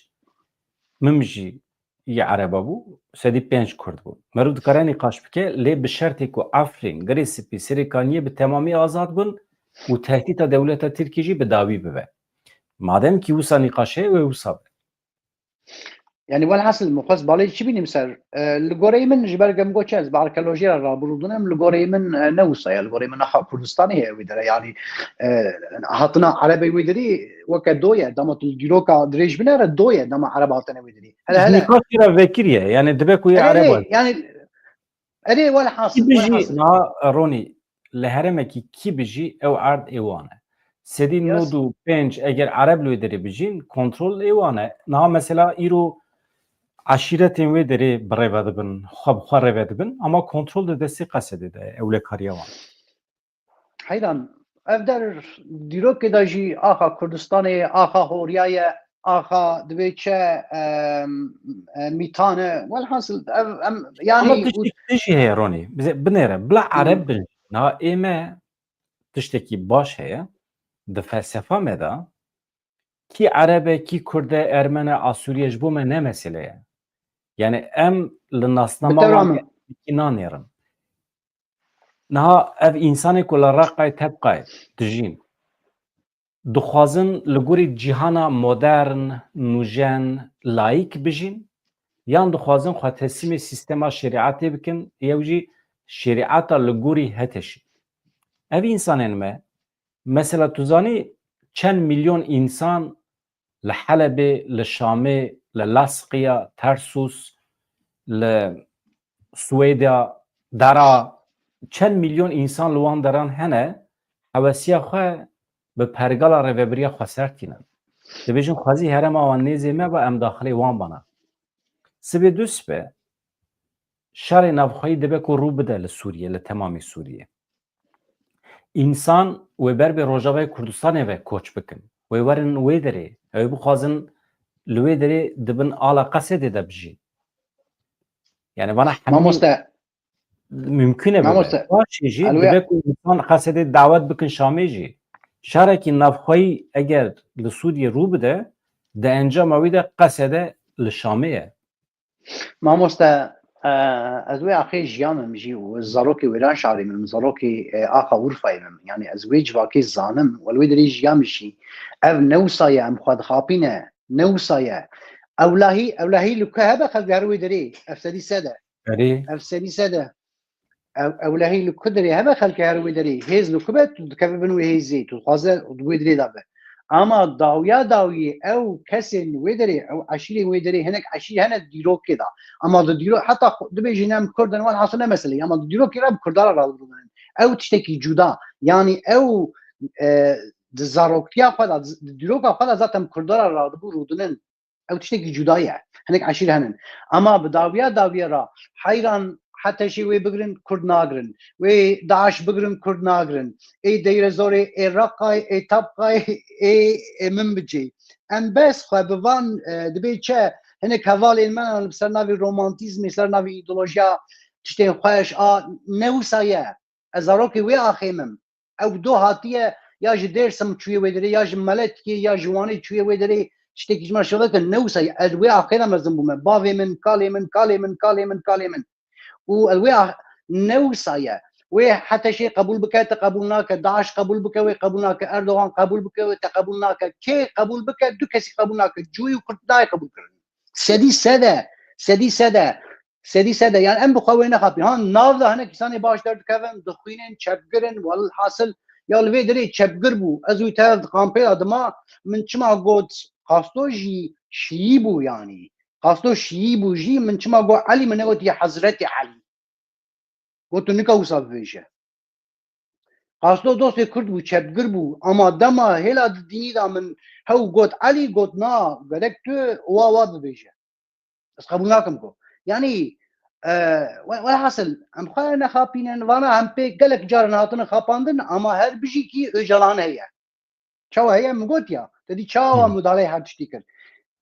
Minbic jî yê Ereba bû, sedî pênc Kurd bû. Meriv dikare nîqaş bike, lê bi şertê ku Efrîn, Girê Spî, Serê Kaniyê bi temamî azad bin û tehdîta dewleta Tirkî jî bi dawî bibe. Madem kî wisa nîqaş heye, wê wisa be. Yani welhasil min xwest balê çi bînim ser, e, li goreyê min ji ber gemgo çi ez bi arkeolojiyê re rabû rûdin em, li goreyê min, e, ne wisa ye, li goreyê min naxa Kurdistanê heye wî dere, yani, e, hatina Erebê wî derî weke do ye, dema tu dîroka dirêj binere do ye, dema Ereb hatine wî derî. Hele hele. Ji nîqaşê re vekiriye, yani dibe ku yê Ereb were. Yani, erê welhasil, Kî bijî, welhasil. Niha Ronî, li herêmekî kî bijî ew erd ê wan e. Sedî nod û pênc eger Ereb li wê derê bijîn, kontrol ê wan e. Niha mesela îro eşîretên wê derê bi rêve dibin, xwe bi xwe rêve dibin, ama kontrol di destê Qesedê de ye, ewlekariya wan. Heyran, ev der dîrokê de jî axa Kurdistanê, axa Horiya ye, axa dibê çi, em, e, Mîtan e. Welhasil, ev, em, yani, Ama tiştek din jî heye Ronî. Bize-, binêre, bila Hmm. Ereb bin. Niha ê me tiştekî baş heye. Di felsefa me de kî Ereb e, kî Kurd e, Ermen e, Asûrî ye, ji bo me ne mesele ye. Yani em li nasnama Bi tevra wan min. Kî nanêrin. Niha ev însanê ku li Reqayê, Tebqayê dijîn, dixwazin li gorî cîhana modern, nûjen, layîk bijîn, yan dixwazin xwe teslîmê sîstema şerîetê bikin, yew jî şerîeta li gorî HTŞ'ê? Ev însanên me, mesela tu zanî çend milyon însan li Helebê, li Şamê, li Lasqiya, Tersus, li Swêda, Dera, çend milyon însan li wan deran hene, hewesiya xwe bi pergala rêvebiriya xweser tînin. Dibêjin xwezî herêma wan nêzê me be, em daxilê wan bana. Sibê du sibe şerê navxweyî dibe ku rû bide li Sûriyê, li temamê Sûriyê. Însan wê ber bi Rojavayê Kurdistanê ve koç bikin. Wê werin wê derê. Ew bixwazin li wê derê di bin ala Qesedê de bijîn. Yani vana hemî Mamoste. Mümkün e bibe. Mamoste. Paşê jî Elwê- dibe ku însan Qesedê dawet bikin Şamê jî. Şarekî navxweyî eger li Sûriyê rû bide, di encama wî de Qesede li Şamê ye. Mamoste, e, ez wê axê jiya min jî û zarokê wêran şarê min, zarokê, e, axa Urfayê min. Yani ez wê civakê zanim, wel wê derê jiya min jî. Ev ne wisa ye, em xwe dixapîne, ne wisa ye. Ewlahî, ewlahî li ku hebe xelk her wê derê, ev sedî sed e. Erê. Ev sedî sed e. Ew, ewlehî li ku derê hebe xelkê her wê derê. Hêz li ku be tu dikeve bin wê hêzê. Tu dixwaze di wê derê de be. Ama dawiya dawiyê ew kesên wê derê, ew eşîrên wê derê, hinek eşîr hene dîrokê de. Ama di dîro-, heta xwe-, dibêjin em Kurd in, welhasil ne meseleyê. Ama di dîrokê re bi Kurdan re radibûnin. Ew tiştekî cuda. Yanî ew, e, di zaroktiya xwe de, di dîroka xwe de zaten Kurdan re radibû rûdinin. Ew tiştekî cuda ye. Hinek eşîr henin. Ama bi dawiya dawiya re heyran HTŞ'ê wê bigirin, Kurd nagirin. Wê DAIŞ bigirin, Kurd nagirin. Ê Deyrezorê, ê Reqayê, ê Tebqayê, ê, ê min bicê. Em bes xwe bi van, e, dibê çi, hinek hevalên me li ser navê romantîzmê, ser navê îdeolojiya tiştên xweş, a, ne wisa ye. Ez zarokê wê axê me im. Ew do hatiye ya ji Dêrsim çûye wê derê, ya ji Meletiyê, ya ji Wanê çûye wê derê, tiştekî ji me şevetin ne wisa ye. Ez wê axê de mezin bûme. Bavê min, kalê min, kalê min, kalê min, kalê min. Û ez wê ax-, ne wisa ye. Wê HTŞ'ê qebûl bike, te qebûl nake. DAIŞ qebûl bike, wê qebûl nake. Erdogan qebûl bike, wê te qebûl nake. Kê qebûl bike, du kesî qebûl nake. Cûyî û Kurd nayê qebûl kirin. Sedî sed e. Sedî sed e. Sedî sed e. Yani em bi xwe wê nexapîn. Ha, nav de hinek îsanê baş derdikevin, dixwînin, çepgir in, welhasil ya li vê derê çepgir bû. Ez wî tev di kampê de dima, min çima got, Qasto jî şiyî bû yani. Qasto şiyî bû jî, min çima got Elî, min negotiye Hezretî Elî. Got tu nika wisa bibêje. Qasto dostê Kurd bû, çepgir bû, ama dema hêla di dînî de min hew got Elî, got na, gerek tu wa wa bibêje. Ez qebûl nakim ku. Yanî, e, we-, welhasil, em xwe nexapînin, vana em pê gelek caran hatine xapandin, ama her bijîkî Ocalan heye. Çawa heye? Min got ya. Te dî çawa Hmm. mudaleyê her tiştî kir?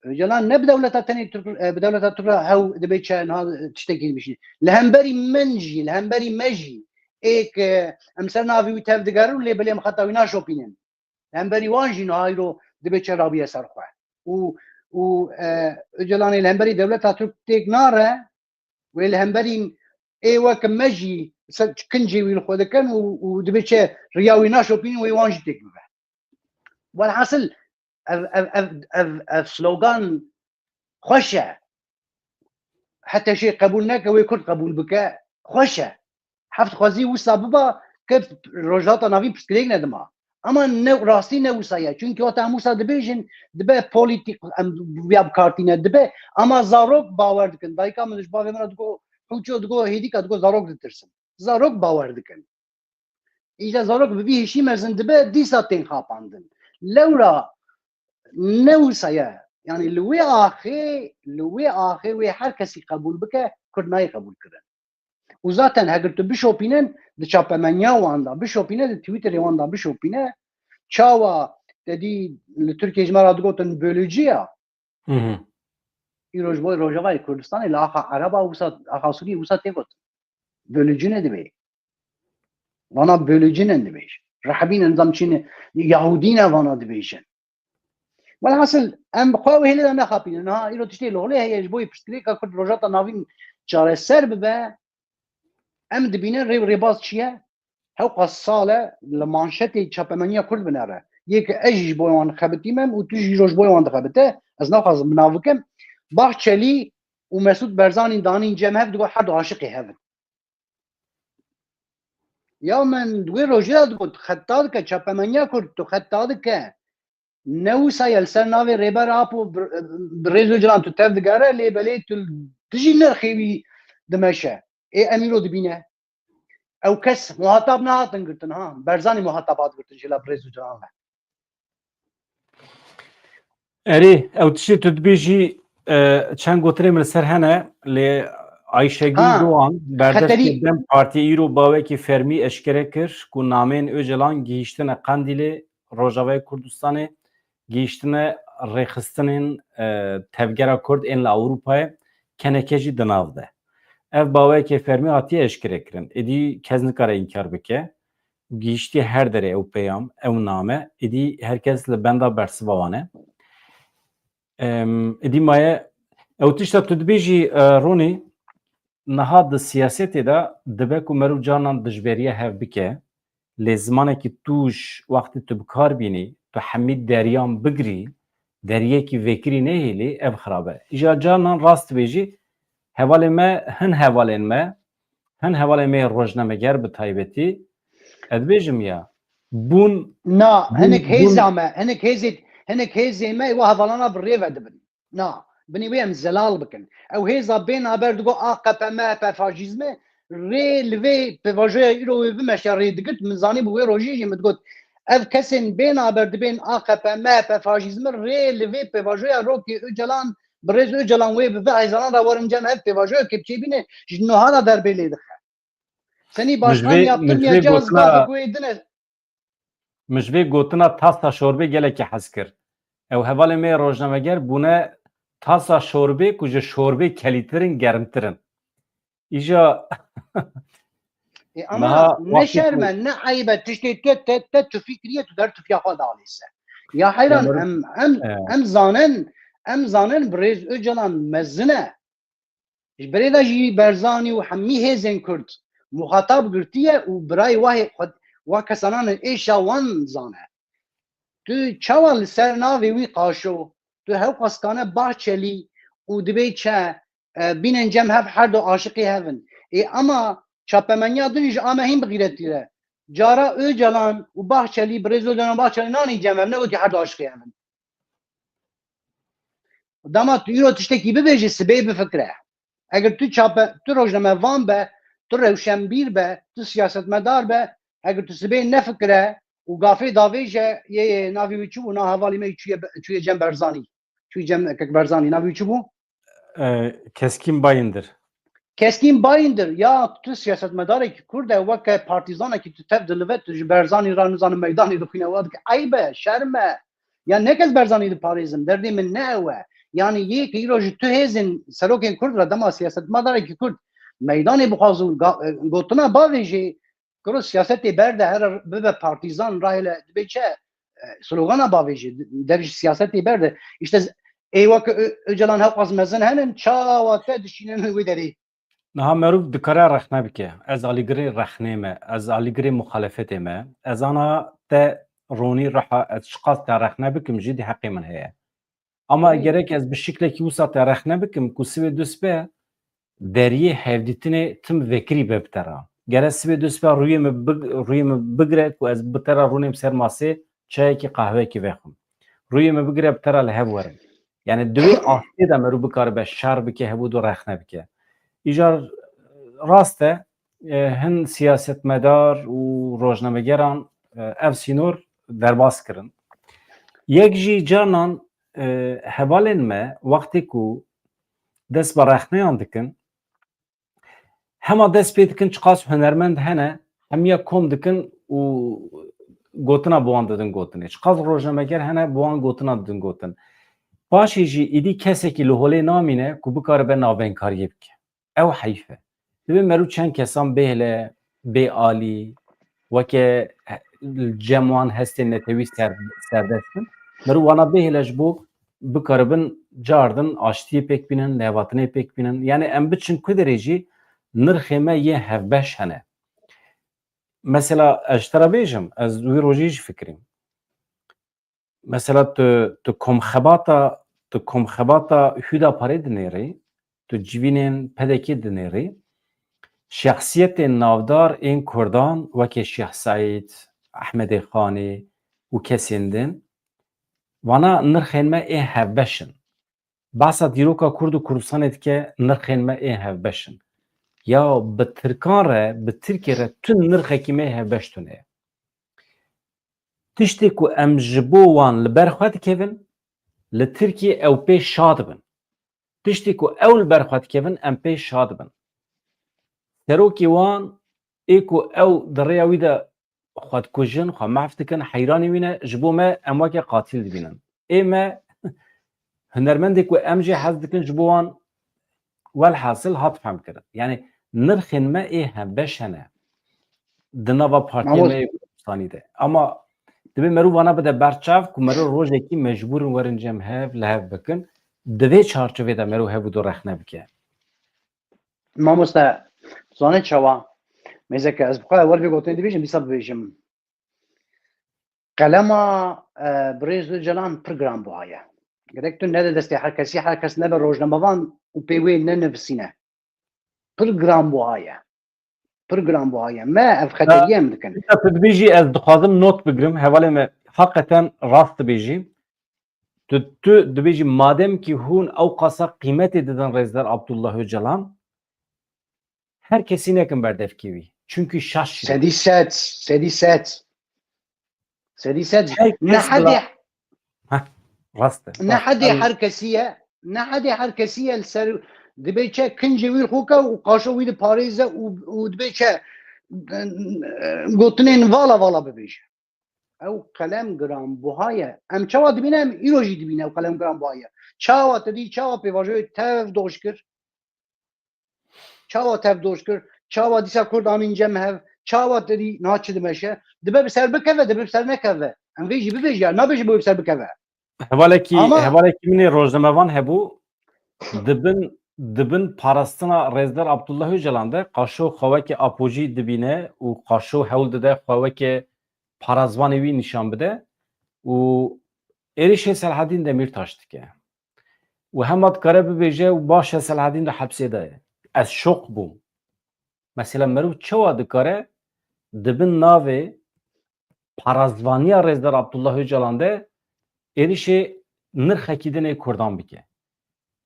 Ocalan ne bi dewleta tenê Tirk, e, bi dewleta Tirk re hew dibe çi niha tiştekî dibişî. Li hemberî min jî, li hemberî me jî ê ke em ser navê wî tev digerin û lê belê em xeta wî naşopînin. Li hemberî wan jî niha îro dibe çi rabiye ser xwe. Û, û, e, Ocalanê li hemberî dewleta Tirk têk nare, wê li hemberî ê wek me jî ser kincê wî li xwe dikin û, û dibe çi riya wî naşopînin, wê wan jî têk bibe. Welhasil ev, ev, ev, ev, ev slogan xweş e. H T Ş qebûl neke, wê Kurd qebûl bike, xweş e. Heft xwezî wisa biba ke Rojhilata Navîn pirsgirêk nedima. Ama ne, rastî ne wisa ye. Çünkü wata em wisa dibêjin, dibe polîtîk, em viya bikartîne, dibe. Ama zarok bawer dikin. Dayika min ji bavê min re digo, hûço digo, hêdîka digo, zarok ditirsin. Zarok bawer dikin. Îca zarok bi vî hişî mezin dibe, dîsa tên xapandin. Lewra ne wisa ye. Yani li wê axê, li wê axê wê her kesî qebûl bike, Kurd nayê qebûl kirin. Û zaten heger tu bişopînin, di çapemeniya wan de bişopîne, di Twitterê wan de bişopîne, çawa te dî li Tirkiyê ji me re digotin bölücü ya. Hı hı. Îro ji bo Rojavayê Kurdistanê li axa Ereba wisa, axa Sûriyê wisa tê gotin. Bölücü ne dibê? Vana bölücü ne dibêj. Rehbî ne, nizam çi ne, Yahudî ne vana dibêjin. Welhasil, em xwe ew hêlê de nexapînin. Ha, îro tiştê li holê heye ji bo yê pirsgirêka Kurd Rojhilata Navîn çareser bibe, em dibînin rê û rêbaz çi ye? Hewqas sal e li manşetê çapemeniya Kurd binere. Yê ke ez jî ji bo wan xebitî me û tu jî îro ji bo wan dixebite, ez naxwazim bi nav bikim. Bahçelî û Mesûd Berzanî danîn cem hev, digot her du aşiqê hev in. Ya min di wê rojê de digot, xeta dike, çapemeniya Kurd tu xeta dike. Ne wisa ye, li ser navê Rêber Apo bi, bi Rêz Ocalan tu tev digere, lê belê tu dijî nirxê wî dimeşe. Ê em îro dibîne. Ew kes muhatab nehatin girtin, ha. Berzanî muhatab hat girtin jê la bi Rêz Ocalan ve. Erê, ew tiştê tu dibêjî, e, çend gotinê min li ser hene, lê Ayşegül Ha, Doğan, berdevkê xeterî. DEM Partiyê îro bawekî fermî eşkere kir ku nameyên Ocalan gihîştine Qendîlê, Rojavayê Kurdistanê, gihîştine rêxistinên, e, Tevgera Kurd ên li Ewropayê, keneke jî di nav de. Ev bawekê fermî hatiye eşkerekirin. Êdî kes nikare înkar bike. Gihîştiye her derê ew peyam, ew name, êdî her kes li benda bersiva wan e. Em, êdî maye, ew tişta tu dibêjî, e, Ronî, niha di siyasetê de dibe ku meriv carnan dijberiya hev bike, lê zimanekî tûj wextê tu bi kar bînî, tu hemî deriyan bigirî, deriyekî vekirî nehêlî, ev xirab e. Îja carnan rast dibêjî, hevalê me, hin hevalên me, hin hevalên me yê rojnameger bi taybetî, ez dibêjim ya, bûn, Na, bûn, hinek bûn hêza me, hinek hêzê, hinek hêzê me ê wa hevalana bi rê ve dibin. Na, binî wê em zelal bikin. Ew hêza bên haber digo A K P, M H P, faşîzme, rê li vê pêvajoya îro wê bimeşe rê digit, min zanî bi wê rojî jî min digot, ev kesên bên haber dibên A K P, M H P, faşîzme rê li vê pêvajoya rokê Ocalan, bi rêz Ocalan wê bi vê heyzanan re werin cem ev pêvajoya kepçê bîne, ji niha de derbê lê dixe. Senî Min ji başkan vê, yaptım min ji vê ya caz gotina, bak wê dine. Min ji vê gotina tasa şorbê gelekî hez kir. Ew hevalê me yê rojnameger bûne tasa şorbê ku ji şorbê kelîtir in, germtir in. Îja E, ama niha ne wextê ku şerm e, ne eyb e, tiştê te, te, te tu fikriye, tu der tu fiya xwe dalîse. Ya Ya heyran, meriv, em, em, e, em zanin, em zanin bi rêz Ocalan mezin e. Ji berê de jî Berzanî û hemî hêzên Kurd muxatab girtiye û birayê wahê xwe, wa kesanan êşa wan zane. Tu çawa li ser navê wî qaşo, tu hewqaskane Bahçelî û dibê çe, e, bînin cem hev her du aşiqê hev in. Ê ama çapemeniya din ji a me hîn bi xîretî re. Cara Ocalan û Bahçelî, bi rêz Ocalan Bahçelî nanî cem hev, ne wekî her du aşiqê hev in. Dema tu îro tiştekî bibêjî, sibê bifikre. Eger tu çape, tu rojnamevan be, tu rewşenbîr be, tu siyasetmedar be, eger tu sibê nefikre û gafê davêje, yê, yê, navê wî çi bû, na hevalî me çûye, çûye cem Berzanî. Çûye cem Kek Berzanî, navê wî çi bû? E, Keskîn Bayindir. Keskîn Bayindir, ya tu siyasetmedarekî Kurd e, weke partîzanekî tu tev dilive, tu ji Berzanî re nizanim meydanê dixwîne, wa dike. Eyb e, şerm e. Ya ne kes Berzanî diparêzim, derdê min ne ew e. Yanî yê ke îro ji tu hêzên serokên Kurd re dema siyasetmedarekî Kurd meydanê bixwaz û ga-, gotina bavêjê, kuro siyasetê berde, here bibe partîzan, rahêle dibê çi, e, slogana bavêjê, dev ji siyasetê berde. Îşte z-, ê weke Ö-, Ocalan hewqas mezin henin, çawa te dişînin wê derê. Niha merov dikare rexne bike. Ez alîgirê rexnê me, ez alîgirê muxalefetê me. Ez ana te Ronî Riha, ez çiqas te rexne bikim jî di heqê min heye. Ama Ê. gerek ez bi şiklekî wisa te rexne bikim ku sibê dust be, deriyê hevdîtinê tim vekirî be bi te re. Gere sibê du sibe rûyê min big-, rûyê min bigire ku ez bi te re rûnêm ser masê çayekî qehweyekî vexwim. Rûyê min bigire bi te re li hev werim. Yani di wê astê de merû bikaribe şer bike, hevû du rexne bike. Îcar rast e, e, hin siyasetmedar û rojnamegeran, e, ev sînor derbas kirin. Yek jî carnan, e, hevalên me wextê ku dest bi rexneyan dikin, hema dest pê dikin çiqas hunermend hene, hemiya kom dikin û gotina bi wan didin gotinê. Çiqas rojnameger hene, bi wan gotina didin gotin. Paşê jî îdî kesekî li holê namîne ku bikaribe navbeyinkariyê bike. Ew heyf e. Divê merû çend kesan bêhle, bê alî, weke he-, cem wan hestên netewî ser-, serdest bin. Merû wana bêhle ji bo bikaribin cardin aştiyê pêk bînin, lêhatinê pêk bînin. Yani em biçin ku derê jî nirxê me yê hevbeş hene. Mesela ez ji te re bêjim, ez wî rojî jî fikirîm. Mesela tu, tu komxebata, tu komxebata Hüdaparê dinêrî, tu civînên P D K'ê dinêrî, şexsiyetên navdar ên Kurdan weke Şêx Seîd, Ehmedê Xanê û kesên din, vana nirxên me ê hevbeş in. Behsa dîroka Kurd û Kurdistanê dike, nirxên me ê hevbeş in. Ya bi Tirkan re, bi Tirkiyê re tu nirxekî me hevbeş tune ye. Tiştê ku em ji bo wan li ber xwe dikevin, li Tirkiyê ew pê şa dibin. Tiştê ku ew li ber xwe dikevin, em pê şa dibin. Serokê wan ê ku ew di rêya wî de xwe dikujin, xwe mehf dikin, heyranî wî ne, ji bo me em weke qatîl dibînin. Ê me hunermendê ku em jê hez dikin ji bo wan welhasil hat fehmkirin. Yani nirxên me ê hevbeş hene di nava partiyê Mamost- me yê Kurdistanî de. Ama divê merû vana bide berçav ku merû rojekî mecbûr in werin cem hev, li hev bikin. Di vê çarçovê de merû hev û du rexne bike. Mamoste, tu zanî çawa? Mêzeke ez bi xwe wer vê gotinê dibêjim, dîsa bibêjim. Qelema, e, birêz Ocalan pir giranbuha ye. Gerek tu nede destê her kesî, her kes nebe rojnamevan û pê wê nenivîsîne. Pir giranbuha ye. Pir giranbuha ye. Me ev xeteriyê em dikin. Dîsa tu dibêjî ez dixwazim not bigirim. Hevalê me, heqeten rast dibêjî. Tu, tu dibêjî madem ki hûn ew qasa qîmetê didin Rêzdar Abdullah Ocalan, her kesî nekin berdevkê wî. Çunkî şaş jî. Sedî sed, sedî sed. Sedî sed. Her Ne kes hedê, bila- Heh, rast e, ne rast. hedê Ew- her kesî ye, ne hedê her kesî ye li ser dibê çe kincê wî li xwe ke û qaşo wî diparêze û, û dibê çe, e, gotinên vala vala bibêje. Ew qelem giranbuha ye. Em çawa dibîne, em îro jî dibîne ew qelem giranbuha ye. Çawa te dî, çawa pêvajoyê tev doş kir? Çawa tev doş kir? Çawa dîsa Kurd anîn cem hev? Çawa te dî niha çi dimeşe? Dibe bi ser bikeve, dibe bi ser nekeve. Em vê jî bibêjin, nabêjin bo bi ser bikeve. Hevalekî, Ama hevalekî min ê rojnamevan hebû, dibin, dibin parastina Rêzdar Abdullah Ocalan de qaşo xwe weke apojî dibîne û qaşo hewl dide xwe weke parazvanê wî nîşan bide û êrişê Selahedîn Demîrtaş dike. Û hema dikare bibêje û baş e Selahedîn di hepsê de ye. Ez şok bûm. Mesela merû çawa dikare dibin navê parazvaniya Rêzdar Abdullah Ocalan de êrişê nirxekî din ê Kurdan bike.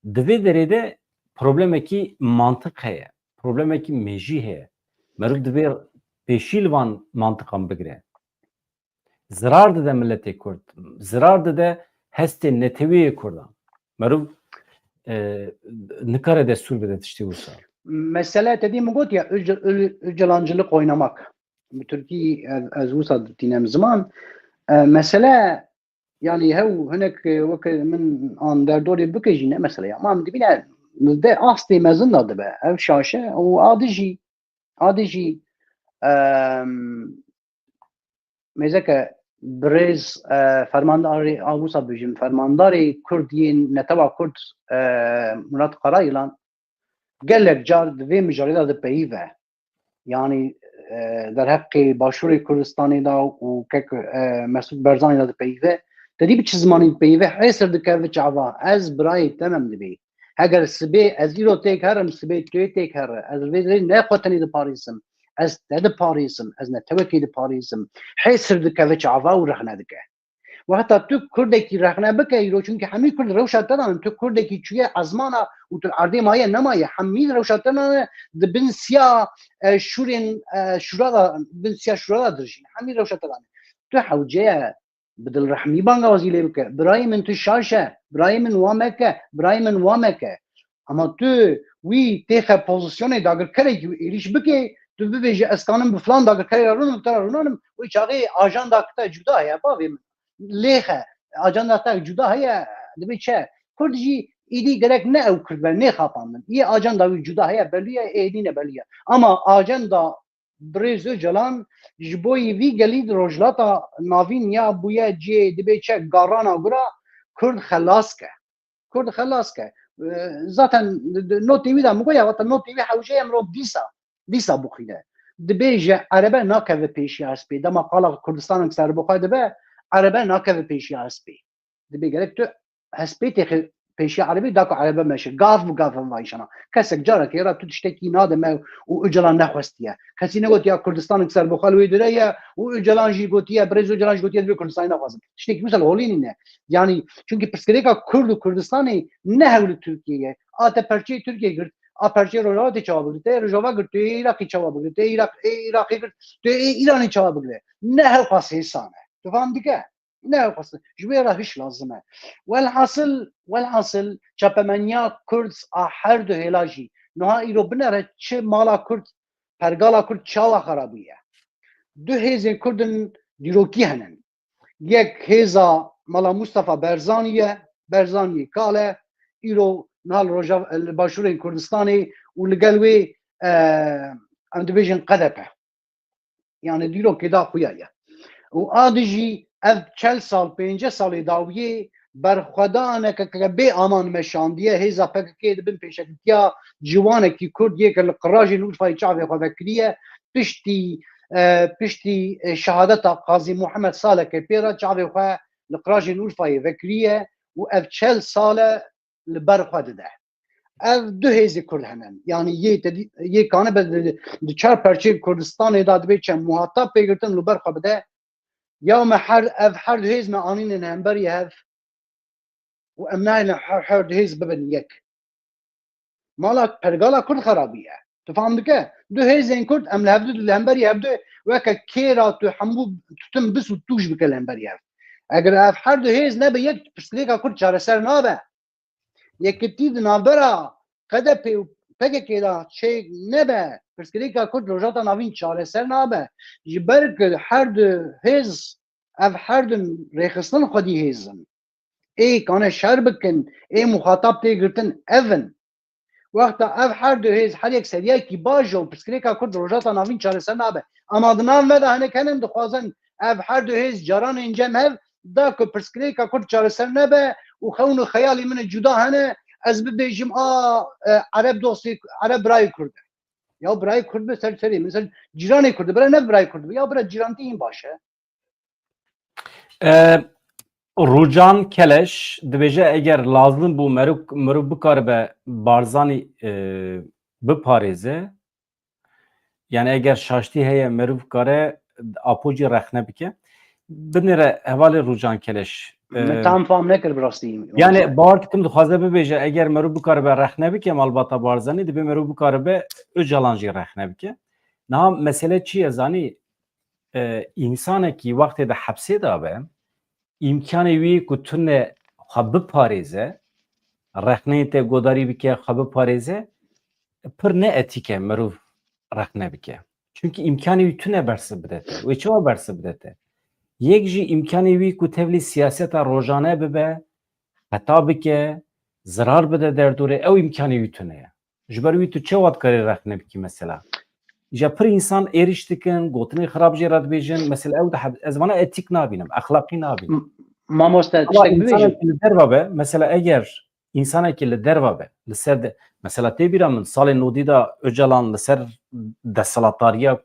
Di vê derê de problemekî mantiq heye, problemekî mêjî heye. Meriv divê pêşî li van mantiqan bigire. Zirar dide miletê Kurd, zirar dide hestê netewî yê Kurdan. Meriv, e, nikare destûr bide tiştê wisa. Mesele te dî min got ya, Öc-, Ö-, Öcalancılık oynamak. Bi Tirkî ez, ez wisa ditînem ziman. E, mesele, yanî hew hinek, e, weke min an derdorê bike jî ne mesele ya. Ma em dibîne de astê mezin de dibe. Ev şaş e û a dijî, a dijî, em, mêzeke birêz, e, fermandarê, a wisa bijim, fermandarê Kurd yên netewa Kurd, e, Murat Karayilan gelek car di vê mijarê de dipeyive. Yanî, e, derheqê Başûrê Kurdistanê de û kek, e, Mesûd Barzanî de dipeyive. Te dî bi çi zimanî dipeyive? Hêsir dikeve çava. Ez birayê te me, em dibê. Eger sibê ez îro têk herim, sibê tu yê têk here. Ez vê dirê ne xwe tenê diparêzim. Ez te diparêzim. Ez netewekê diparêzim. Hê sir dikeve çava û rexne dike. Wexta tu Kurdekî rexne bike îro, çunkî hemî Kurd rewşa te danin. Tu Kurdekî çûye ezmana û tu erdê maye nemaye. Hemî rewşa te nane di bin siya, e, şûrên, e, şûra da, bin siya şûra da dirjîn. Hemî rewşa te danin. Tu hewce ye bi dilrehmî bangawazî lê bike. Birayê min, tu şaş e. Birayê min, wa meke. Birayê min, wa meke. Ama tu wî têxe pozisyonê dagirkerekî û êrîş bikê, tu bibêje, ez kanim bi filan dagirkerê re rûnim, bi te re rûnanim, wê çaxê ajanda te cuda heye, bavê min. Lêxe, ajanda te cuda heye, dibê çi? Kurd jî êdî gerek ne ew Kurd be, nêxapandin. Yê ajanda wî cuda heye, belû ye, êdî ne belû ye. Ama ajanda Birêz Ocalan ji bo yî vî gelî di Rojhilata Navîn ya bûye cihê, dibê çi, garana gura Kurd xelas ke. Kurd xelas ke. E, zaten di, di notê wî de min goya, wata notê wî hewce ye mirov dîsa, dîsa bixwîne. Dibêje erebe nakeve pêşiya hespê. Dema qala Kurdistanek serbixwe dibe, erebe nakeve pêşiya hespê. Dibê gerek tu hespê têxê pêşiya erebî da ku erebe meşe. Gav bi gav em vayîşana. Kesek carekê ra tu tiştekî nade me û Ocalan nexwestiye. Kesî negotiya Kurdistanek serbixwe li wê dire ye û Ocalan jî gotiye, birêz Ocalan jî gotiye, divê Kurdistanê nexwazim. Tiştekî wisa li holê nîne. Yanî, çunkî pirsgirêka Kurd û Kurdistanê ne hewl li Tirkiyê ye. A te perçeyê Tirkiyê girt, a perçeyê Rojava tê çawa bigirî, te yê Rojava girt, tu yê Iraqê çawa bigirî, te yê Iraq, ê Iraqê girt, tu yê Îranê çawa bigirî. Ne hewl xas hêsan e. Tu fam dike? Ne ew qasî. Ji wê re hiş lazim e. Welhasil, welhasil çapemeniya Kurd a her du hêla jî niha îro binere çi mala Kurd, pergala Kurd çawa xera bûye. Du hêzên Kurd in dîrokî henin. Yek hêza Mala Mustafa Barzanî ye, Barzanî kal e, îro niha li Rojav-, li Başûrên Kurdistanê û li gel wê, e, em dibêjin K D P. Yani dîrokê da xuya ye. Û a dijî ev çel sal, pênceh salê dawiyê berxwedaneke ke bê aman meşandiye, hêza P K K di bin pêşekitiya ciwanekî Kurd yê ke li qirajên Urfayê çavê xwe vekiriye, piştî, e, piştî, e, şehadeta Qazî Muhammed saleke pê re çavê xwe li qirajên Urfayê vekiriye û ev çel sal e li ber xwe dide. Ev du hêzê Kurd henin. Yanî yê te dî-, yê kanibe di, di çar perçeyên Kurdistanê de dibê çend muhatap pê girtin li ber xwe bide. Ya me her, ev her du hêz me anînin hemberî hev û em nayêne her, her du hêz bibin yek. Mala pergala Kurd xera bûye. Tu fam dike? Du hêzên Kurd em li hevdu li hemberî hevdu weke kêra tu hemû tutin bis û tûj bike li hemberî hev. Eger ev her du hêz nebe yek, pirsgirêka Kurd çareser nabe. Yekitî di navbera K D P û P K K de çêk nebe, pirsgirêka Kurd Rojhilata Navîn çareser nabe. Ji ber ku her du hêz, ev her du rêxistin xwedî hêz in. Ê kane şer bikin, ê muxatab tê girtin ev in. Wexta ev her du hêz her yek seriyekî baş e û pirsgirêka Kurd Rojhilata Navîn çareser nabe. Ama di nav me de hinek henin dixwazin ev her du hêz caranên cem hev da ku pirsgirêka Kurd çareser nebe û xewn û xeyalê min cuda hene, ez bibêjim, a, e, Ereb dostê, Ereb birayê Kurd e. Ya birayê Kurd be ser serê min, ser cîranê Kurd be, bira ne birayê Kurd be. Ya bira cîrantî hîn baş e. E, Rûcan Keleş dibêje, eger lazim bû merû-, mirov bikaribe Barzanî, e, biparêze, yani eger şaştî heye, mirov kare Apo jî rexne bike. Binêre hevalê Rûcan Keleş. Min E, tam fam nekir bi rastî. Yani bawer dikim dixwaze bibêje, eger mirov bikaribe rexne bike malbata Barzanî, dibê mirov bikaribe Ocalan jî rexne bike. Niha mesele çi ye zanî? E, însanekî wextê de hepsê de be, îmkanê wî ku tune xwe biparêze, rexneyê te godarî bike, xwe biparêze, pir ne etîk e mirov rexne bike. Çunkî îmkanê wî tune bersiv bide te. Wê çawa bersiv bide te? Yek jî îmkanê wî ku tevlî siyaseta rojane bibe, xeta bike, zirar bide derdorê, ew îmkanê wî tune ye. Ji ber wî tu çawa dikarî rexne bikî mesela? Îja pir însan êrîş dikin, gotinên xirab jê re dibêjin. Mesela ew de heb-, ez vana etîk nabînim, exlaqî nabînim. M-, mamoste, ama tiştek bibêjim. Însanekî li derve be, mesela eger însanekî li derve be, li ser de, mesela tê bîra min salên nodî de Ocalan li ser desthilatdariya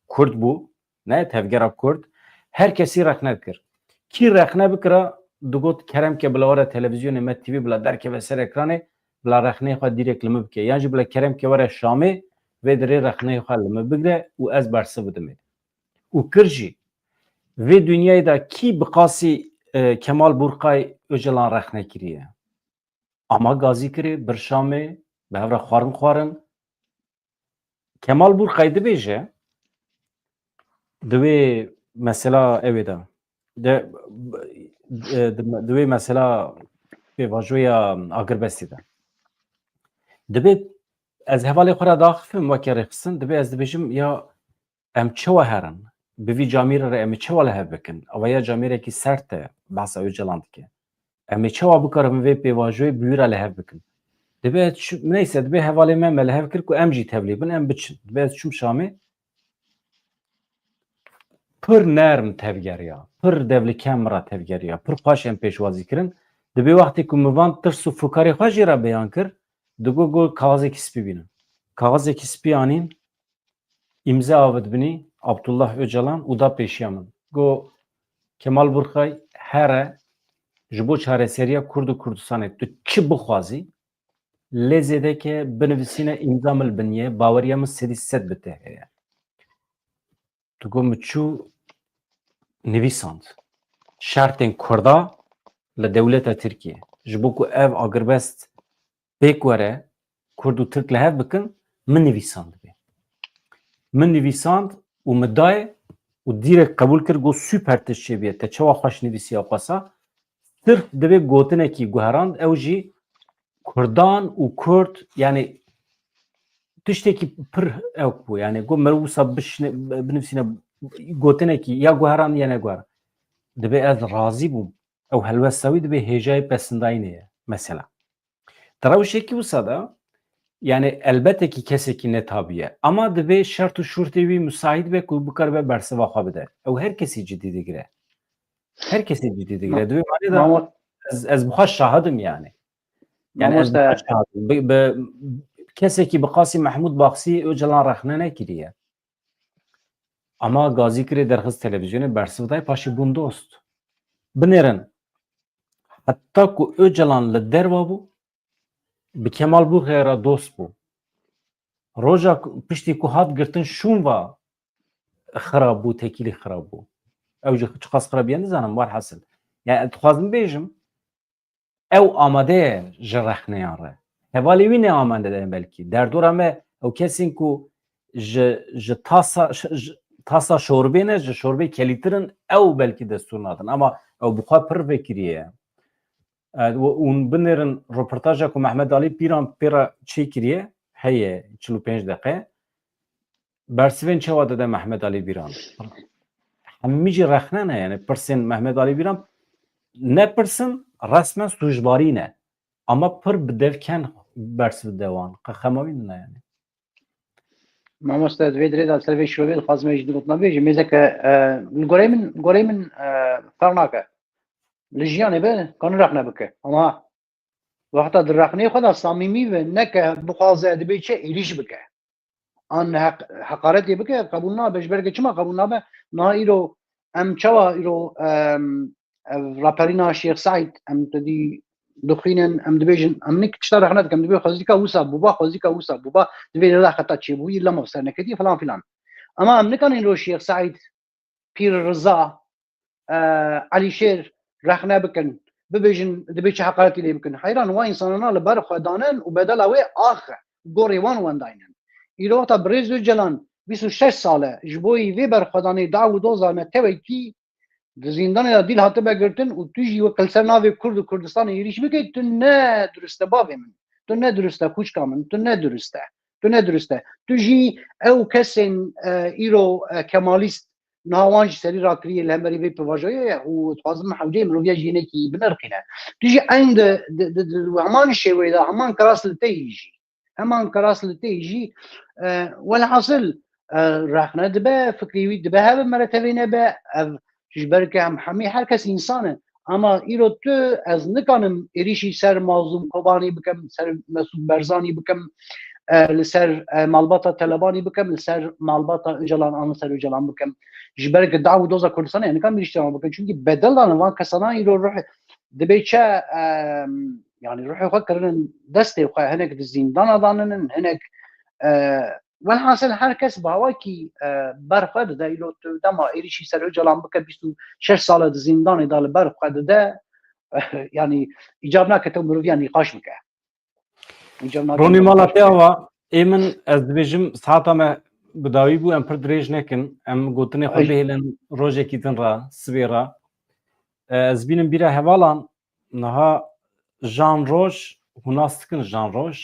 Kurd bû, ne tevgera Kurd, her kesî rexne dikir. Kî rexne bikira, digot kerem ke bila were televîzyonê Me T V bila derkeve ser ekranê, bila rexneyê xwe dirêk li min bike. Yan jî bila kerem ke were Şamê, vê dirê rexneyê xwe li min bigre û ez bersiv bidim ê. Û kir jî. Vê dinyayê de kî bi qasî, e, Kemal Burqay Ocalan rexne kiriye? Ama gazî kirê, bir Şamê, bi hev re xwarin xwarin. Kemal Burqay dibêje, di wê mesela ewê de, de, e, di, di wê mesela pêvajoya agirbestê de. Dibê ez hevalê xwe re daxifim weke rêxistin, dibê ez dibêjim ya em çawa herin? Bi vî camîrê re em ê çawa li hev bikin? Ava ya camîrekî sert e, behsa Ocalan dike. Em ê çawa bikarin vê pêvajoyê bi wî re li hev bikin? Dibê ez çi-, neyse, dibê hevalê me me li hev kir ku em jî tevlî bin, em biçin. Dibê ez çûm Şamê, pir nerm tevgeriya, pir devlikem min re tevgeriya, pir xweş em pêşwazî kirin. Dibê wextê ku min van tirs û fikarê xwe jê re beyan kir, digot, got, kaxizekî spî bînin. Kaxizekî spî anîn, îmze avêt binî Abdullah Ocalan û da pêşiya min. Got, Kemal Burqay, here ji bo çareseriya Kurd û Kurdistanê tu çi bixwazî, lê zêdeke binivîsîne, îmza min li binî ye, baweriya min sedî sed bi te heye. Tu got min çû nivîsand. Şertên Kurda li dewleta Tirkiye. Ji bo ku ev agirbest pêk were, Kurd û Tirk li hev bikin, min nivîsand dibê. Min nivîsand û min dayê û dîrek qebûl kir, got, "Super tişt çêbûye, te çawa xweş nivîsiya xwe sa." Sirf dibê gotinekî guherand, ew jî Kurdan û Kurd, yani tiştekî pir ewk bû. Yani got, "Meriv wisa bişne-, binivîsîne gotinekî ya guherand ya neguherand." Dibê ez razî bûm. Ew helwesta wî dibê hêjayê pesindayînê ye, mesela. Di rewşekî wisa de, yani elbetekî kesekî netabî ye. Ama dibê şert û şûrtê wî musaîd be ku bikaribe bersiva xwe bide. Ew her kesî cidî digire. Her kesî cidî digire. Di vê manê de Mamo- ez, ez bi xwe şahid im yani. Yani ez bi xwe Mamoste- şahid im. Bi, bi, kesekî bi qasî Mehmûd Baxsî Ocalan rexne nekiriye. Ama gazî kirê, derxist televîzyonê, bersiv dayê, paşê bûn dost. Binêrin, heta ku Ocalan li derva bû, bi Kemal Burxê re dost bû. Roja ku, piştî ku hat girtin, şûn va xirab bû, tekîlî xirab bû. Ew jî çiqas xirab ye nizanim, werhasil. Yani dixwazim bêjim, ew amade ye ji rexneyan re. Hevalê wî ne amade ne belkî. Derdora me ew kesên ku ji, ji tasa, ji, tasa şorbê ne, ji şorbê kelîtir in, ew belkî destûr nadin. Ama ew bi xwe pir vekiriye ye. E, û, hûn binêrin roportaja ku Mehmet Alî Pîran pê re çêkiriye, heye çil û pênc deqe. Bersivên çawa dide Mehmet Alî Bîran? Hemî jî rexne ne, yani pirsên Mehmet Alî Bîran ne pirsin, resmen sûcbarî ne. Ama pir bi devken bersiv dide wan. Qe xema wî ne yani. Mamoste, di vê dirê de ser vê şirovê dixwazim vê jî du gotina bêjim. Mêzeke, e, li goreyê min, goreyê min, e, ferq nake. Li jiyanê be, kanî rexne bike. Ama wexta di rexneyê xwe de samîmî be, neke bixwaze dibê çi êrîş bike. An heq-, heqaretê bike, qebûl nabe. Ji ber ke çima qebûl nabe? Niha îro em çawa îro, em, ev raperîna Şêx Seîd, em tedî dixwînin, em dibêjin, em nik tişta rexne dikin, dibê xwezîka wisa bûba, xwezîka wisa bûba, divê li xeta çêbûyî, lema bi ser neketî, filan filan. Ama em nikarin îro Şêx Seîd, Pîr Riza, e, Elîşêr rexne bikin, bibêjin, dibê çi heqaretî lê bikin. Heyran, wa însanana li ber xwe danin û bedela wê ax e, gorê wan wendaynin. Îro wexta birêz Ocalan bîst û şeş sal e, ji bo yî vê berxwedanê daw û doza netewekî di zîndanê de dîl hatibe girtin û tu jî wek li ser navê Kurd û Kurdistanê êrîş bikî, tu ne durist e bavê min. Tu ne durist e xwişka min, tu ne durist e. Tu ne durist e. Tu jî ew kesên, e, îro, e, kemalîst niha wan ji serî rakiriye li hemberî vê pêvajoyê ye û dixwazin hewceyê miroviya jînekî binirxîne. Tu jî eyn di, di, di, di heman şêweyê de, heman kiras li te yî jî. Heman kiras li te yî jî, e, welhasil, e, rexne dibe, fikrê wî dibe hebe mere tevê nebe, ev ji ber ke em hemî her kes însan e. Ama îro tu, ez nikanim êrîşî ser Mazlûm Kobanî bikim, ser Mesûd Berzanî bikim, e, li ser, e, malbata Telebanî bikim, li ser malbata Ocalan an li ser Ocalan bikim. Ji ber ke daw û doza Kurdistanê ez nikanim êrîşî ser wan bikim. Çunkî bedel dane van kesana îro ruh dibe çi, e, Yanî ruhê xwe kirinin destê xwe, hinek di zîndana daninin, hinek, e, welhasil her kes bi hawakî, e, ber xwe dide. Îro tu dema êrîşî ser Ocalan bike, bîst û şeş sal e di zîndanê de li ber xwe dide. Yanî îcab nake tu miroviyan nîqaş bike. Îcab nake Ronî, tu mala nîqaş te bike. Ava, ê min, ez dibêjim, saeta me bi dawî bû, em pir dirêj nekin. Em gotinê xwe Ay. bihêlin rojekî din re, sibê re. E, ez bînim bîra hevalan, niha Jan Roj, hûn nas dikin Jan Roj,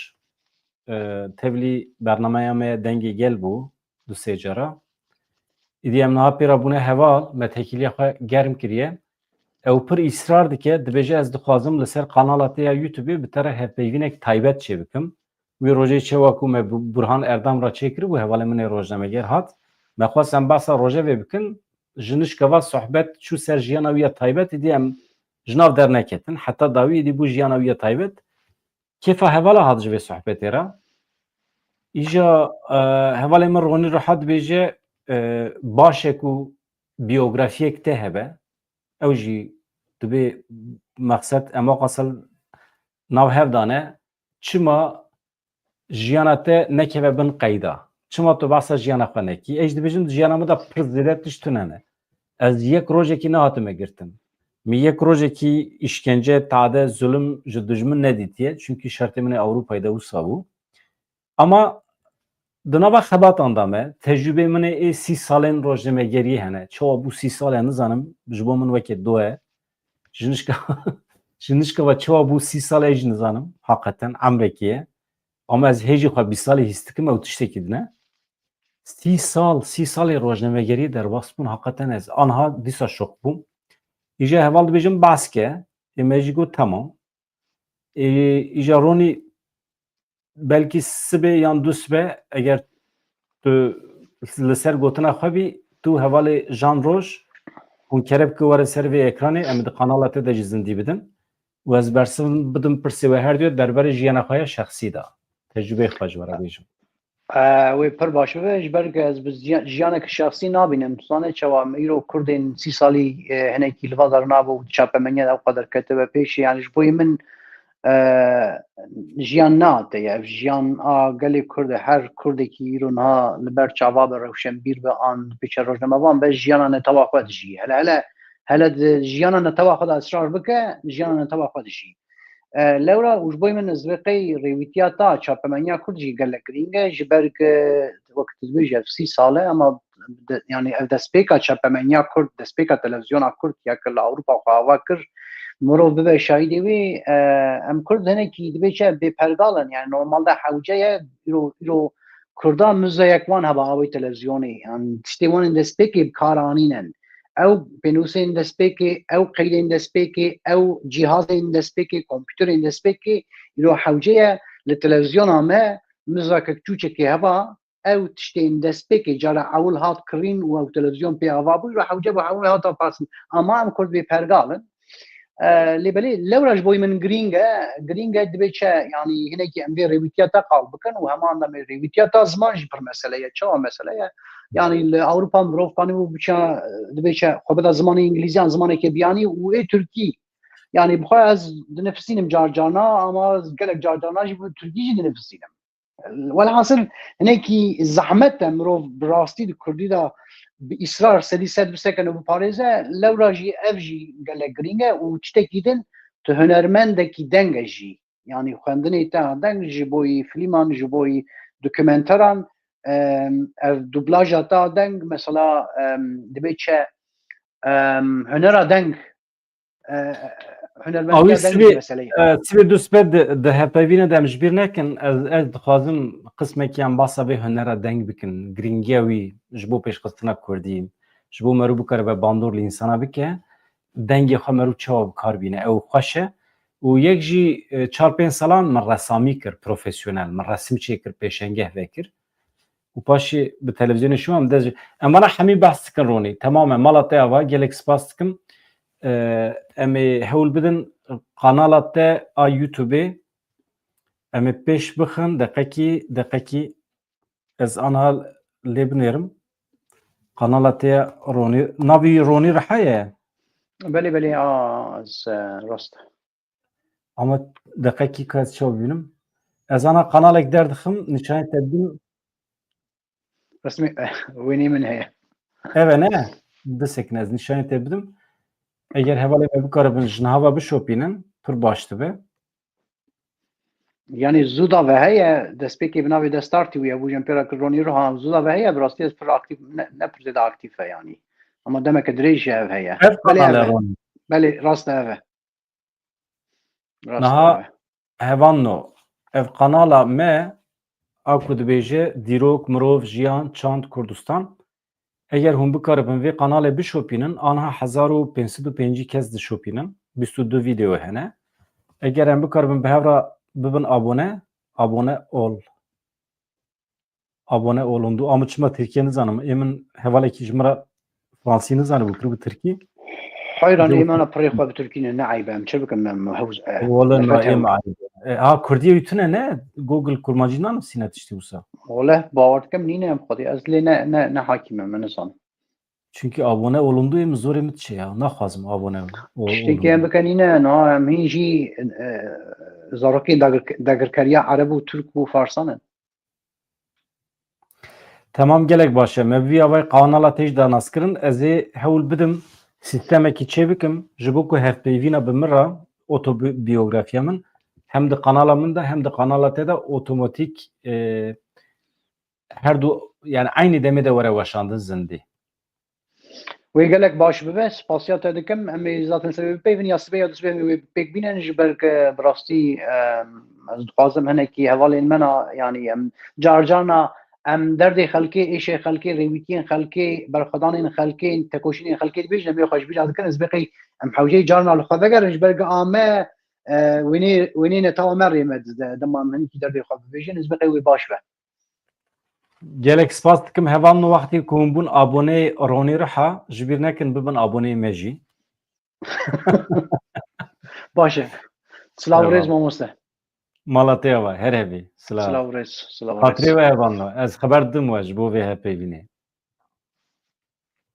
e, tevlî bernameya me Dengê Gel bû, du sê cara. Îdî em niha pê re bûne heval, me têkiliya xwe germ kiriye. Ew pir îsrar dike, dibêje, ez dixwazim li ser kanala te ya YouTube-ê bi te re hevpeyvînek taybet çêbikim. Wî rojê çewa ku me Bu-, Burhan Erdem re çêkiribû, hevalê min ê rojnameger hat. Me xwest em behsa rojevê bikin, ji nişka va sohbet çû ser jiyana wî ya taybet, îdî em ji nav derneketin. Heta dawî îdî bû jiyana wî ya taybet. Kêfa hevala hat ji vê sohbetê re. Îja, e, hevalê min Ronî Riha dibêje, e, baş e ku biyografiyek te hebe. Ew jî dibê mexsed em waqasel nav hev dane. Çima jiyana te nekeve bin qeyda? Çima tu behsa jiyana xwe nekî? Ez dibêjim, jiyana min de pir zêde tişt tune ne. Ez yek rojekî nehatime girtin. Min yek rojekî îşkence, tade, zulm ji dijmin nedîtiye. Çunkî şertê min ê Ewropayê de wisa bû. Ama di nava xebatan de me, tecrûbê min ê sî salên rojnamegeriyê hene. Çawa bû sî sal e nizanim, ji bo min weke do e. Ji nişka, ji nişka ve çawa bû sî sal e jî nizanim. Haqeten emrekê ye. Ama ez hê jî xwe bîst salî hîs dikim, ew tiştekî din e. Sî sal, sî salê rojnamegeriyê derbas bûn, haqeten ez anha dîsa şok bûm. Îja heval dibêjim, baske, ê me jî got, tamam. Ê, îja Ronî belkî sibê yan du sibe, eger tu li ser gotina xwe bî, tu hevalê Jan Roj, hûn kerem ki were ser vê ekranê, em di kanala te de jî zindî bidin. Û ez bersiv bidim pirsê we her du derbarê jiyana xwe ya şexsî de. Tecrûbeyê xwe ji we re bêjim. E, wê pir baş bibe, ji ber ku ez bi ziya-, jiyaneke şexsî nabînim. Tu zanê çawa, em îro Kurdên sî salî, e, hinekî li va dar nabû, çapemeniya ew qadar ketibe pêşê. Yanî ji bo yê min, e, jiyan nehatiye. Ev jiyan a gelê Kurd e. Her Kurdekî îro niha li ber çava be, rewşenbîr be, an dibêje rojnamevan be, jiyana netewa xwe dijî. Hele, hele, hele di jiyana netewa xwe de israr bike, jiyana netewa xwe dijî. E, lewra û ji bo min ez vê qey rêwîtiya ta çapemeniya Kurd jî gelek girîng e, ji ber ku wek tu dibêjî ev sî sal e, ama de, yanî ev destpêka çapemeniya Kurd, destpêka televizyona Kurd ya ku li Ewropa xwe ava kir, mirov bibe şahidê wê, e, em Kurd hinekî dibê çi bêpergal in, yanî normalde hewce ye, îro, îro Kurda mizeyek wan heba awê televizyonê, yan tiştê wan ên destpêkê bi kar anînin. Ew pênûsên destpêkê, ew qeydên destpêkê, ew cîhazên destpêkê, kompûterên destpêkê, îro hewce ye li televizyona me mizakek çûçekê heba, ew tiştên destpêkê cara ewil hat kirîn û ew televizyon pê ava bû, îro hewce bû hewil hata parastin. Ama em Kurd bêpergal in. E, lê belê lewra ji bo min girîng e, girîng e dibê çi, yanî hinekî em vê rêwîtiya te qal bikin û heman demê rêwîtiya te ziman jî pir mesele ye. Çawa mesele ye? Yanî li Ewropa mirov kanî bû biçe, dibê çi xwe bida zimanê îngilîzî yan zimaneke biyanî û ê tirkî. Yanî bi xwe ez dinifisînim car carna, ama gelek car carna jî bi tirkî jî dinifisînim. Welhasil hinekî zehmet e mirov bi rastî di kurdî de bi îsrar sedî sed bisekine û biparêze, lewra jî ev jî gelek girîng e û tiştekî din tu hunermendekî deng e jî. Yanî xwendinê te a deng ji bo yî filman, ji bo yî dokumenteran, em, ev dublaja te a deng, mesela, em, dibê çi, em, hunera deng, e, hunermendiya Awî deng sibê, jî mesele ye. e, sibê du sibe di, di hepevîne de em ji bîr nekin. Ez, ez dixwazim qismekî em basa vê hunera deng bikin. Girîngiya wî ji bo pêşxistina kurdî, ji bo merû bikaribe bandor li însana bike, dengê xwe merû çawa bi kar bîne. Ew xweş e. Û yek jî, e, çar pênc salan min resamî kir, profesyonel. Min resim çêkir, pêşengeh vekir. Û paşê bi televizyonê şûm em dest ji, em vana hemî behs dikin Ronî. Temam e, mala te ava, gelek spas dikim. E, em ê hewl bidin kanala te a YouTube-ê em ê pêş bixin, deqekî, deqekî ez anha lê binêrim. Kanala te ya Ronî, navî Ronî Riha ye? Belê, belê, a, ez, e, rast. Ama deqekî ka ez çawa bibînim. Ez ana kanalek derdixim, nîşanê te bidim. Resmî wênê min heye. Eve ne? Bisekin ez nîşanê te bidim. Eger hevalê me bikaribin ji niha ve bişopînin, pir baş dibe. Yanî zû da ve heye, destpêkê bi navê Destartî wî hebû, jin pê re kir Ronî Ruha, zû da ve heye, bi rastî ez pir aktîf, ne, ne pir zêde aktîf e yanî. Ama demeke dirêj e ev heye. Ev Belê kanal e ev e. Ronî. Belê, rast e ev e. Rast e Niha ev e. Hevanno, ev kanala me a ku dibêje Dîrok, Mirov, Jiyan, Çand, Kurdistan. Eger hûn bikaribin vê kanalê bişopînin, anha hezar û pênc sed û pêncî kes dişopînin, bîst û du vîdeo hene. Eger em bikaribin bi hev re bibin abone, abone ol. Abone olundu. Ama çima Tirkiye nizanim. Ê min hevalekî ji min re Fransî nizanibû, kiribû Tirkî. Heyran Dê- ê mana pirê xwe bi Tirkî ne, ne eyb e, em çi bikin, em hewz e. Wala Nefret na hew. Êm ayb. E, ha Kurdiyê wî tune ne? Google kurmancî nanivîsîne tiştî wisa. Wale, bawer dikim nîne em xwedî. Ez lê ne, ne, ne hakim im, min nizanim. Çünkü abone olundu ê min zorê min diçe ya. Naxwazim abone ol. Tiştê em bikin nîne, na em hîn jî, e, zarokên dagir-, dagirkeriya Ereb û Tirk û Farsan in. Tamam, gelek baş e. Me bi vî avayî kanala te jî da naskirin. Ez ê hewl bidim sîstemekî çêbikim. Ji bo ku hevpeyvîna bi min re otobiyografiya min hem di kanala min de hem di kanala te de otomatik, e, her du, yani eynî demê de were weşandin zindî. Wê gelek baş bibe, spasiya te dikim. Em ê zaten sibê bipeyvin ya sibê ya dusibê em ê wê pêk bînin, ji ber ke bi rastî, em, ez dixwazim hinekî hevalên me na, yanî em car carna em derdê xelkê, êşê xelkê, rêwîtiyên xelkê, berxwedanên xelkê, tekoşînên xelkê dibêjin, em ê xwe ji bîra dikin. Ez bê qey em hewceyî carna li xwe vegerin, ji ber ke a me, e, wênê, wênê ne tawa me rê me dide, dema em hinekî derdê xwe bibêjin, ez bê qey wê baş be. Gelek spas dikim hevalno, wextê ku hûn bûn aboneyê Ronî Riha, ji bîr nekin bibin aboneyê me jî. Baş e. Silav û Eyvallah. Rêz mamoste. Mala te ava, her hebî. Silav. Silav û Rêz. Silav û Rêz. Xatirê we hevalno. Ez xeber didim we ji bo vê hevpeyvînê.